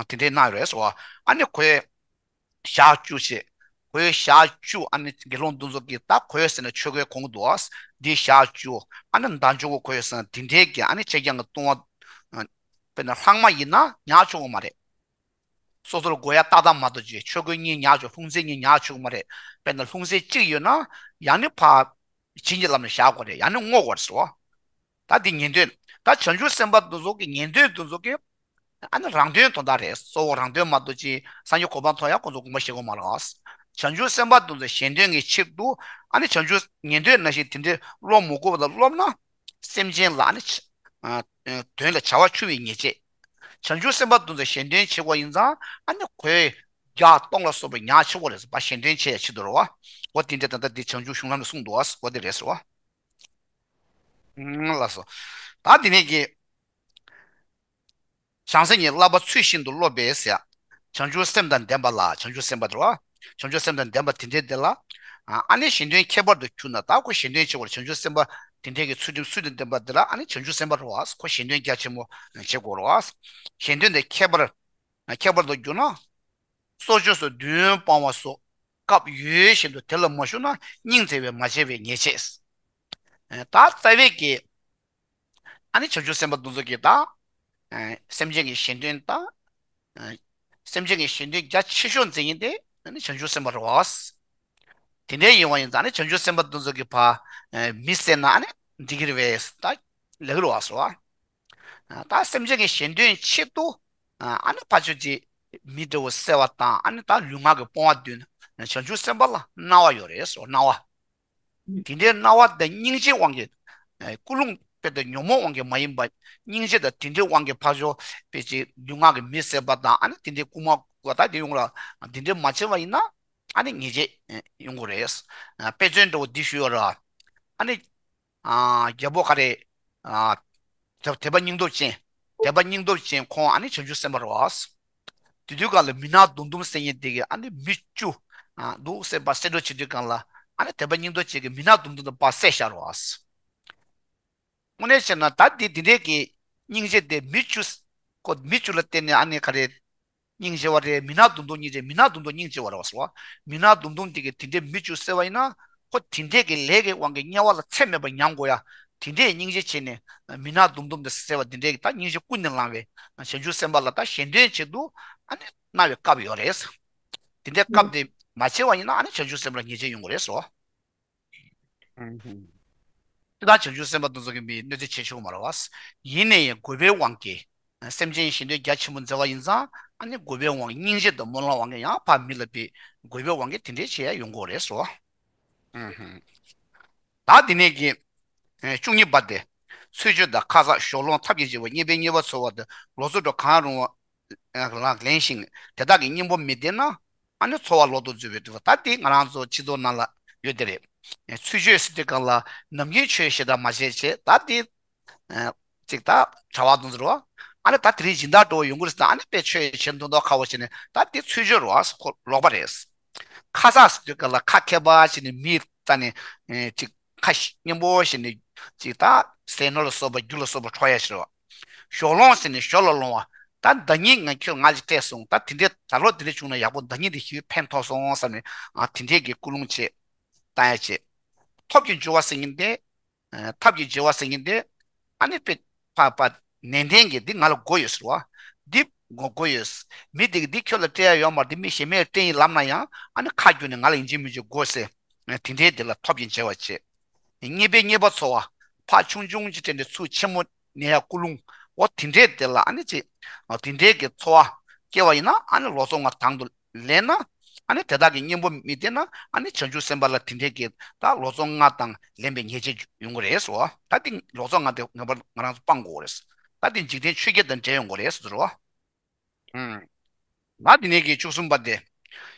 དེ་འདྲས་གནང་ཡོད་རེད་ཟེར་བ། ཨ་ནི་གོས། ཞག་བཅུ་བྱས། གོས་ཞག་བཅུ་ཨ་ནི་དགེ་སློང་འདི་ཚོ་གིས་ད་གོས་ཟེར་ན་ཆོས་གོས་གོན་གྱི་འདུག་བ། འདི་ཞག་བཅུ། ཨ་ནི་མདའ་མཆོང་གི་གོས་ཟེར་ན་དེ་འདྲས་ཀྱི་ཨ་ནི་ཆེ་རྐྱང་གི་ལྟུང་བ། དཔེར་ན་ལྷག་མ་ཡིན་ན་ཉར་ཆོག་གི་མ་རེད། སོ་སོར་དགོས་ཡ་ཏག་ཏག་མ་གཏོགས་ཅིག་ཆོས་གོས་གཉིས་ཉར་ཆོག་ལྷུང་བཟེད་གཉིས་ཉར་ཆོག་གི་མ་རེད། དཔེར་ན་ལྷུང་བཟེད་གཅིག་ཡོད་ན་ཡང་ནི་ཕར་བྱིན་གྱིས་བརླབས་ནས་བཞག་དགོས་རེད། ཡང་ནི་བསྔོ་དགོས་རེད་ཟེར་བ། ད་འདི་ཉན་ཐོས། ད་བྱང་ཆུབ་སེམས་དཔའ་འདི་ཚོ་གི་ཉན་ཐོས་འདི་ཚོ་གི་ཨ་ནི་རང་དོན་དོན་དག་རེད། གཙོ་བོ་རང་དོན་མ་གཏོགས་ཅིག་སངས་རྒྱས་གོ་འཕང་ཐོབ་ཡ་ཁོང་ཚོ་དགོངས་པ་བཞེས་དགོས་མ་རེད། བྱང་ཆུབ་སེམས་དཔའ་འདི་ཚོ་གཞན་དོན་གྱི་ཆེད་དུ་ཨ་ནི་བྱང་ཆུབ་ཉན་ཐོས་ནང་བཞིན་དེ་འདྲའི་སློབ་མི་དགོས་པ་དང་སློབ་ན། སེམས་ཅན་ལ་ཨ་ནི་ཆ་ཨ་ཨ་དོན་ལ་བྱ་བ་འཆུ་བའི་ཉེས་བྱས། བྱང་ཆུབ་སེམས་དཔའ་དེ་ཚོ་གཞན་དོན་བྱེད་དགོས་ཡིན་ཙང་ཨ་ནི་གོས་བརྒྱ་སྟོང་ལ་སོགས་པ་ཉར་ཆོག་གོ་རེད་ཟེར་བ། གཞན་དོན་བྱེད་ཡ་ཆེད་དུ་རེད་བ། འོ་དེ་འདྲ་ད་ལྟ་འདི་བྱང་ཆུབ་གཞུང་ལམ་ནས་གསུངས་འདུག་བ། འོ་དེ་རེད་ཟེར་བ། ལགས་སོ། ད་འདི་ནས་ཀྱི། བྱང་སེམས་ཀྱི་བསླབ་པ་ཚུལ་བཞིན་དུ་སློབ་པས་ཟེར། བྱང་ཆུབ་སེམས་དང་ལྡན་པ་ལ་བྱང་ཆུབ་སེམས་དཔའ་དེ་རེད་བ། བྱང་ཆུབ་སེམས་དང་ལྡན་པ་དེ་འདྲའི་དེ་ལ། ཨ་ནི་གཞན་དོན་ཁྱད་པར་དུ་གྱུར་ན་ད་ཁོ་གཞན་དོན་བྱེད་པར་བྱང་ཆུབ་སེམས་དཔའ་དེ་འདྲའི་གི་ཚུལ་ཁྲིམས་ཚུལ་དང་ལྡན་པ་དེ་ལ་ཨ་ནི་བྱང་ཆུབ་སེམས་དཔའ་རེད་བ། ཁོ་གཞན་དོན་རྒྱ་ཆེན་པོ་བྱེད་དགོས་རེད་བ། གཞན་དོན་དེ་ཁྱད་པར། ཁྱད་པར་དུ་གྱུར་ན། སྲོག་གཅོད་སོགས་བདུན་སྤང་བ་སོགས་སྐབས་ཡོད་བཞིན་དུ་དེ་ལ་མ་ཞུགས་ན་སྙིང་བརྩེ་བས་མ་བྱས་པའི་ཉེས་བྱས། ད་རྩ་བའི་གི་ཨ་ནི་བྱང་ཆུབ་སེམས་དཔའ་དེ་ཚོ་གིས་ད། སེམས་ཅན་གྱི་གཞན་དོན་ད། སེམས་ཅན་གྱི་གཞན་དོན་རྒྱ་ཆེ་ཤོས་མཛད་མཁན་དེ་ཨ་ནི་བྱང་ཆུབ་སེམས་དཔའ་རེད་བ། དེ་འདྲའི་ཡིན་པ་ཡིན་ཙང་ཨ་ནི་བྱང་ཆུབ་སེམས་དཔའ་དེ་ཚོ་གིས་ཕར་མི་བསད་ན་ཨ་ནི་འགྲིག་གི་རེད་པས་ད་ལབ་ཀྱི་རེད་བ་ཟེར་བ། ད་སེམས་ཅན་གྱི་གཞན་དོན་ཆེད་དུ་ཨ་ནི་ཕར་ཕྱོགས་ཀྱི་མི་འདྲ་བོ་བསད་པ་དང་ཨ་ནི་ད་ལུས་ངག་གི་སྤོང་བ་བདུན་བྱང་ཆུབ་སེམས་དཔའ་ལ་གནང་བ་ཡོད་རེད་ཟེར་བ་གནང་བ། དེ་འདྲའི་སྣང་བ་དང་སྙིང་རྗེའི་དབང་གིས། ཨེ་ཀུན་སློང་དཔེ་དང་ཉོན་མོངས་དབང་གིས་མ་ཡིན་པ། སྙིང་རྗེ་དང་དེ་འདྲའི་དབང་གིས་ཕར་ཕྱོགས་དཔེ་ཅིག་ལུས་ངག་གི་མི་བསད་པ་དང་ཨ་ནི་དེ་འདྲའི་རྐུ་མ་རྐུ་བ་དང་དེ་ཡོང་ལ་དེ་འདྲའི་མ་བྱས་པ་ཡིན་ན་ཨ་ནི་ཉེས་བྱས་ཡོང་གི་རེད། ཨ་དཔེ་མཚོན་འདྲ་བོ་འདི་ཞུས་ཡོད་ར། ཨ་ནི། ཨ་རྒྱལ་པོ་ག་རེ། ཨ་དེ་དད་པ་སྙིང་སྟོབས་ཅན། དད་པ་སྙིང་སྟོབས་ཅན་ཁོང་ཨ་ནི་བྱང་ཆུབ་སེམས་དཔའ་རེད་བ། དེ་དུས་སྒང་ལ་མི་ནག་དུམ་དུམ་ཟེར་མཁན་དེ་གིས་ཨ་ནི་མི་བཅུ། ཨ་འདུག་སེ་ཕར་བསད་འགྲོ་བྱེད་དུས་སྒང་ལ་ཨ་ནི་དད་པ་སྙིང་སྟོབས་ཅན་གྱིས་མི་ནག་དུམ་དུམ་དེ་ཕར་བསད་བཞག་རེད་བ། དངོས་གནས་བྱས་ན་ད་འདི་འདི་འདྲས་ཀྱི་སྙིང་རྗེ་དེ་མི་བཅུ། ཁོ་མི་བཅུ་ལ་བརྟེན་ནས་ཨ་ནི་ག་རེ། སྙིང་རྗེ་བ་རེད། མི་ནག་དུམ་དུམ་སྙིང་རྗེ། མི་ནག་དུམ་དུམ་སྙིང་རྗེ་བ་རེད་བ་ཟེར་བ། མི་ནག་དུམ་དུམ་དེ་གིས་དེ་འདྲའི་མི་བཅུ་བསད་པ་ཡིན་ན། ཁོ་དེ་འདྲས་ཀྱི་ལས་ཀྱི་དབང་གིས་དམྱལ་བ་ལ་ཚེ་མེད་པར་མྱང་དགོས་ཡ། དེ་འདྲས་སྙིང་རྗེ་བྱས་ནས་མི་ནག་དུམ་དུམ་དེ་བསད་པ་དེ་འདྲས་ཀྱི་ད་སྙིང་རྗེ་ཀུན་ནས་བསླངས་པའི་བྱང་ཆུབ་སེམས་དཔའ་ལ་ད་གཞན་དོན་ཆེད་དུ་ཨ་ནི་གནང་བའི་སྐབས་ཡོད་རེད། དེ་འདྲའི་སྐབས་དེ་མ་བྱས་པ་ཡིན་ན་ཨ་ནི་བྱང་ཆུབ་སེམས་དཔའ་ལ་ཉེས་བྱས་ཡོང་གི་རེད་ཟེར་བ། ཨུམ། དེ་དག་བྱང་ཆུབ་སེམས་དཔའ་དེ་ཚོ་གིས་མི་གནོད་འཚེ་བྱེད་ཆོག་མ་རེད་བ། ཡིན་ན་ཡང་དགོས་པའི་དབང་གིས། སེམས་ཅན་གཞན་དོན་རྒྱ་ཆེན་པོ་མཛད་པ་ཡིན་ཙང་ཨ་ནི་དགོས་པའི་དབང་གིས་སྙིང་རྗེ་དང་སྨོན་ལམ་དབང་གིས་ཡང་ཕར་མི་ལ་དཔེ་དགོས་པའི་དབང་གིས་དེ་འདྲའི་བྱེད་ཡ་ཡོང་གི་རེད་ཟེར་བ། ཨུམ། ད་དེ་ནས་ཀྱི། ཨེ་བཅུ་གཉིས་པ་དེ། ཚུལ་འཆོས་དང་ཁ་གསག་ཞོར་ལོང་ཐབས་ཀྱིས་འཇལ་བ་གཉེན་པས་གཉེར་པ་འཚོལ་བ་དང་ལོག་འཚོ་སྒྲུབ་གང་རུང་བ་ལ་ལེན་ཞིང་དེ་དག་གི་གཉེན་པོ་མི་བདེ་ན་ཨ་ནི་འཚོ་བ་ལོག་ཏུ་འཛུལ་བའི་དུས་ད་དེ་ང་རང་ཚོ་སྤྱི་ཚོགས་ནང་ལ་ཡོད་དེ་རེད། ཚུལ་འཆོས་ཟེར་དུས་སྒང་ལ་ནམ་རྒྱུན་ཆོས་ཞེ་དྲག་མ་བྱས་བྱས་ད་དེ་ཅིག་ད་གྲྭ་བ་དང་ཟེར་བ། ཨ་ནི་ད་དེ་རིང་སྦྱིན་བདག་འགྲོ་བ་ཡོང་གི་རེད་ཟེར། ཨ་ནི་དཔེ་ཆོས་བྱེད་མདོག་མདོག་ཁ་བོ་བྱས་ནས་ད་དེ་ཚུལ་འཆོས་རེད་བ། ཁོ་ལོག་པ་རེད། ཁ་གསག་ཟེར་དུས་སྒང་ལ་ཁ་མཁས་པ་བྱས་ནས་མི་ལྟ་ནས་ཅིག་ཁ་སྙན་པོ་བྱས་ནས་ཅིག་ད་ཟས་ནོར་ལ་སོགས་པ་རྒྱུ་ལ་སོགས་པ་འཕྲོག་ཡ་ཞིག་རེད་བ། ཞོར་ལོང་ཟེར་ནས་ཞོར་ལ་ལོང་བ། ད་ཟླ་ཉིན་ང་ཁྱོད་ང་ཅིག་སྤྲད་སོང་། ད་དེ་འདྲའི་ད་ལོ་དེ་འདྲ་བྱུང་ན་ཡག་པོ། ཟླ་ཉིན་དེ་ཞིག་ཕན་ཐོགས་སོང་བསམ་ནས་ཨ་དེ་འདྲའི་གི་ཀུན་སློང་བྱེད། ལྟ་ཡ་བྱེད། ཐབས་ཀྱི་འགྱུར་བ་ཟེར་མཁན་དེ། ཐབས་ཀྱི་འགྱུར་བ་ཟེར་མཁན་དེ། ཨ་ནི་དཔེ་ཕ་ཕ་ནན་ཏན་གྱིས་འདི་ང་ལ་དགོས་ཡོད་ཟེར་བ། འདི་དགོས་དགོས་ཡོད། མི་དེ་གིས་འདི་ཁྱོད་ལ་སྤྲད་ཡ་ཡོད་མ་རེད། འདི་མི་གཞན་མས་སྤྲད་ཡིན་ལབ་ན་ཡང་ཨ་ནི་ཁ་བསྒྱུར་ནས་ང་ལ་ཡིན་གཅིག་མིན་གཅིག་དགོས་ཟེར། དེ་འདྲའི་དེ་ལ་ཐབས་ཀྱི་འགྱུར་བ་བྱེད། གཉེན་པས་གཉེར་པ་འཚོལ་བ། ཕར་ཆུང་ཆུང་ཅིག་སྤྲད་ནས་ཚུར་ཆེན་མོ་ནས་ཡ་ཀུན་སློང་། འོ་དེ་འདྲའི་དེ་ལ་ཨ་ནི་ཅིག་དེ་འདྲའི་གི་འཚོ་བ་སྐྱེལ་བ་ཡིན་ན་ཨ་ནི་ལོག་འཚོ་ལྔ་དང་དུ་ལེན་ན། ཨ་ནི་དེ་དག་གི་གཉེན་པོ་མི་བདེ་ན་ཨ་ནི་བྱང་ཆུབ་སེམས་དཔའ་ལ་དེ་འདྲའི་གི་ད་ལོག་འཚོ་ལྔ་དང་ལེན་པའི་ཉེས་བྱས་ཡོང་གི་རེད་ཟེར་བ། ད་དེ་ལོག་འཚོ་ལྔ་དེ་ངེས་པར་ང་རང་ཚོ་སྤང་དགོས་རེད། ད་དེ་འཇིག་རྟེན་ཆོས་བརྒྱད་དང་འབྲེལ་ཡོང་གི་རེད་ཟེར་བ། ཨུམ། ད་དེ་ནས་ཀྱི་བཅུ་གསུམ་པ་དེ།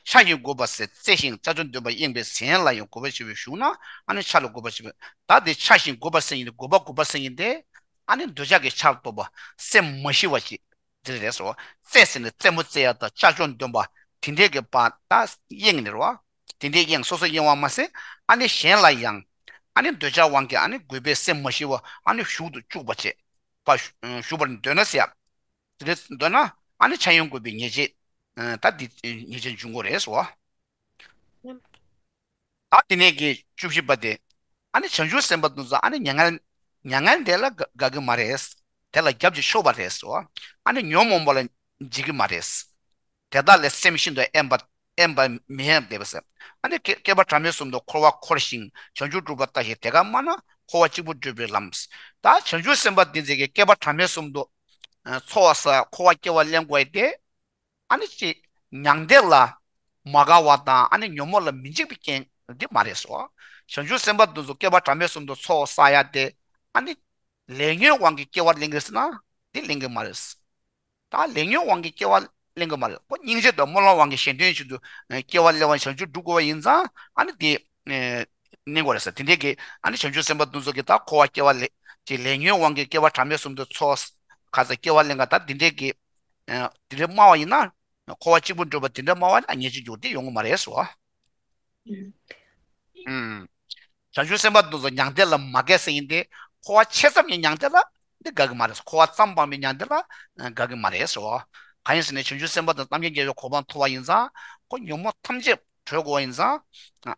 འཆའ་ཞིང་དགོད་པ་ཟེར། རྩེ་ཞིང་ཅ་ཅོ་འདོན་པ་གཡེང་བས་ཟན་ལ་ཡང་དགོད་པ་བྱེད་པའི་ཞུགས་ན་ཨ་ནི་འཆའ་ལ་དགོད་པ་བྱེད་པས། ད་དེ་འཆའ་ཞིང་དགོད་པ་ཟེར་ཡིན་ཏེ་དགོད་པ་དགོད་པ་ཟེར་ཡིན་ཏེ། ཨ་ནི་འདོད་ཆགས་ཀྱི་ཆར་གཏོགས་པ་སེམས་མ་ཞི་བ་ཞིག་དེ་རེད་ཟེར་བ། རྩེ་ཟེར་ནས་རྩེད་མོ་རྩེ་ཡ་དང་ཅ་ཅོ་འདོན་པ་དེ་འདྲས་ཀྱི་བ་ད་གཡེང་ནས་རེད་བ། དེ་འདྲས་གཡེང་སོ་སོ་གཡེང་བ་མ་ཟད་ཨ་ནི་གཞན་ལ་ཡང་ཨ་ནི་འདོད་ཆགས་དབང་གིས་ཨ་ནི་དགོད་པའི་སེམས་མ་ཞི་བ་ཨ་ནི་ཞུགས་དུ་བཅུག་པ་བྱེད་པ། ཞུགས་པར་འདོད་ན་ཟེར་ཡ། དེ་འདྲ་འདོད་ན་ཨ་ནི་འཆའ་ཡང་དགོད་པའི་ཉེས་བྱས། ད་འདི་ཉེས་བྱས་འབྱུང་དགོས་རེད་ཟེར་བ། ད་དེ་ནས་ཀྱི་བཅུ་བཞི་པ་དེ། ཨ་ནི་བྱང་ཆུབ་སེམས་དཔའ་དེ་ཚོ་ཨ་ནི་མྱ་ངན། མྱ་ངན་དེ་ལ་དགའ་དགའ་གི་མ་རེད། དེ་ལ་རྒྱབ་ཀྱིས་ཕྱོགས་པ་རེད་ཟེར་བ། ཨ་ནི་ཉོན་མོངས་པ་ལ་འཇིགས་ཀྱི་མ་རེད། དེ་དག་ལས་སེམས་ཤིན་ཏུ་དབེན་པ་དབེན་པ་མི་དབེན་བསྡད་པ་ཟེར། ཨ་ནི་བསྐལ་བསྐལ་པ་གྲངས་མེད་གསུམ་དུ་འཁོར་བར་འཁོར་ཞིང་བྱང་ཆུབ་སྒྲུབ་པ་ལྟ་ཞིང་དེ་ཀ་སྨྲ་ན་འཁོར་བ་གཅིག་པུ་བགྲོད་པའི་ལམ། ད་བྱང་ཆུབ་སེམས་དཔའ་འདི་ཚོ་གིས་བསྐལ་པ་གྲངས་མེད་གསུམ་དུ་འཚོ་བ་ས་འཁོར་བ་སྐྱེ་བ་ལེན་དགོས་ཏེ། ཨ་ནི་ཅི། མྱང་འདས་ལ་མ་དགའ་བ་དང་ཨ་ནི་ཉོན་མོངས་ལ་མི་འཇིགས་པའི་རྐྱེན་འདི་མ་རེད་ཟེར། བྱང་ཆུབ་སེམས་དཔའ་འདི་ཚོ་བསྐལ་པ་གྲངས་མེད་གསུམ་དུ་འཚོ་བ་བསགས་ཡ་དེ་ཨ་ནི་ལས་ཉོན་དབང་གིས་སྐྱེ་བ་ལེན་གྱི་ཟེར་ན་འདི་ལེན་གྱི་མ་རེད། ད་ལས་ཉོན་དབང་གིས་སྐྱེ་བ་ལེན་གྱི་མ་རེད། ཁོ་སྙིང་རྗེ་དང་སྨོན་ལམ་དབང་གིས་གཞན་དོན་ཆེད་དུ་སྐྱེ་བ་ལེན་པ་བྱང་ཆུབ་སྒྲུབ་དགོས་པ་ཡིན་ཙང་ཨ་ནི་དེ་གནས་དགོས་རེད་ཟེར། དེ་འདྲས་ཀྱི་ཨ་ནི་བྱང་ཆུབ་སེམས་དཔའ་འདི་ཚོ་གིས་ད་འཁོར་བ་སྐྱེ་བ་ལེན་གྱི་ལས་ཉོན་དབང་གིས་བསྐལ་པ་གྲངས་མེད་གསུམ་དུ་འཚོ་ག་ཚོད་སྐྱེ་བ་ལེན་ག་ད་དེ་འདྲས་ཀྱི་དེ་འདྲས་སྨྲ་བ་ཡིན་ན་འཁོར་བ་གཅིག་པུ་འགྲོ་བ་དེ་འདྲས་སྨྲ་བ་ཡིན་ན་ཉེས་བྱས་འགྱུར་དེ་ཡོང་གི་མ་རེད་ཟེར་བ། ཨུམ། བྱང་ཆུབ་སེམས་དཔའ་འདི་ཚོ་མྱང་འདས་ལ་མ་དགའ་ཟེར་ཡིན་ཏེ། འཁོར་བ་ཆེ་ཙམ་གྱི་མྱང་འདས་ལ་འདི་དགའ་གི་མ་རེད། འཁོར་བ་ཙམ་སྤངས་པའི་མྱང་འདས་ལ་དགའ་གི་མ་རེད་ཟེར་བ། གང་ཡིན་ཟེར་ན་བྱང་ཆུབ་སེམས་དཔའ་དང་སངས་རྒྱས་ཀྱི་གོ་འཕང་ཐོབ་པ་ཡིན་ཙང་ཁོ་ཉོན་མོངས་ཐམས་ཅད་གྲོལ་དགོས་པ་ཡིན་ཙང་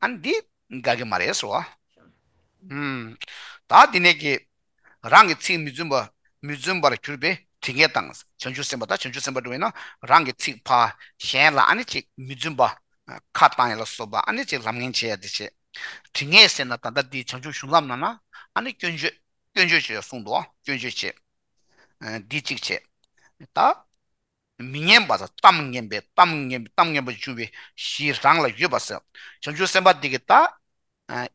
ཨ་ནི་འདི་དགའ་གི་མ་རེད་ཟེར་བ། ཨུམ། ད་འདི་ནས་ཀྱི། རང་གི་ཚིག་མི་བཙུན་པ། མི་བཙུན་པར་གྱུར་པའི་དྲི་ངད་དང་། བྱང་ཆུབ་སེམས་དཔའ་ད་བྱང་ཆུབ་སེམས་དཔའ་འགྲོ་བས་ན་རང་གི་ཚིག་ཕར་གཞན་ལ་ཨ་ནི་ཅིག་མི་བཙུན་པ། ཁ་བཏང་ཡ་ལ་སོགས་པ་ཨ་ནི་ཅིག་ལམ་ངན་བྱེད་ཡ་དེ་བྱེད། དྲི་ངད་ཟེར་ན་ད་ལྟ་འདི་བྱང་ཆུབ་གཞུང་ལམ་ནང་ན་ཨ་ནི་སྐྱོན་བརྗོད་སྐྱོན་བརྗོད་བྱེད་ཡ་གསུངས་འདུག་སྐྱོན་བརྗོད་བྱེད། འདི་གཅིག་བྱེད། ད། མི་སྙན་པ་དང་གཏམ་ངན་པའི་གཏམ་ངན་པའི་གཏམ་ངན་པ་འབྱུང་བའི་གཞི་རང་ལ་ཡོད་པ་ཟེར། བྱང་ཆུབ་སེམས་དཔའ་འདི་གིས་ད།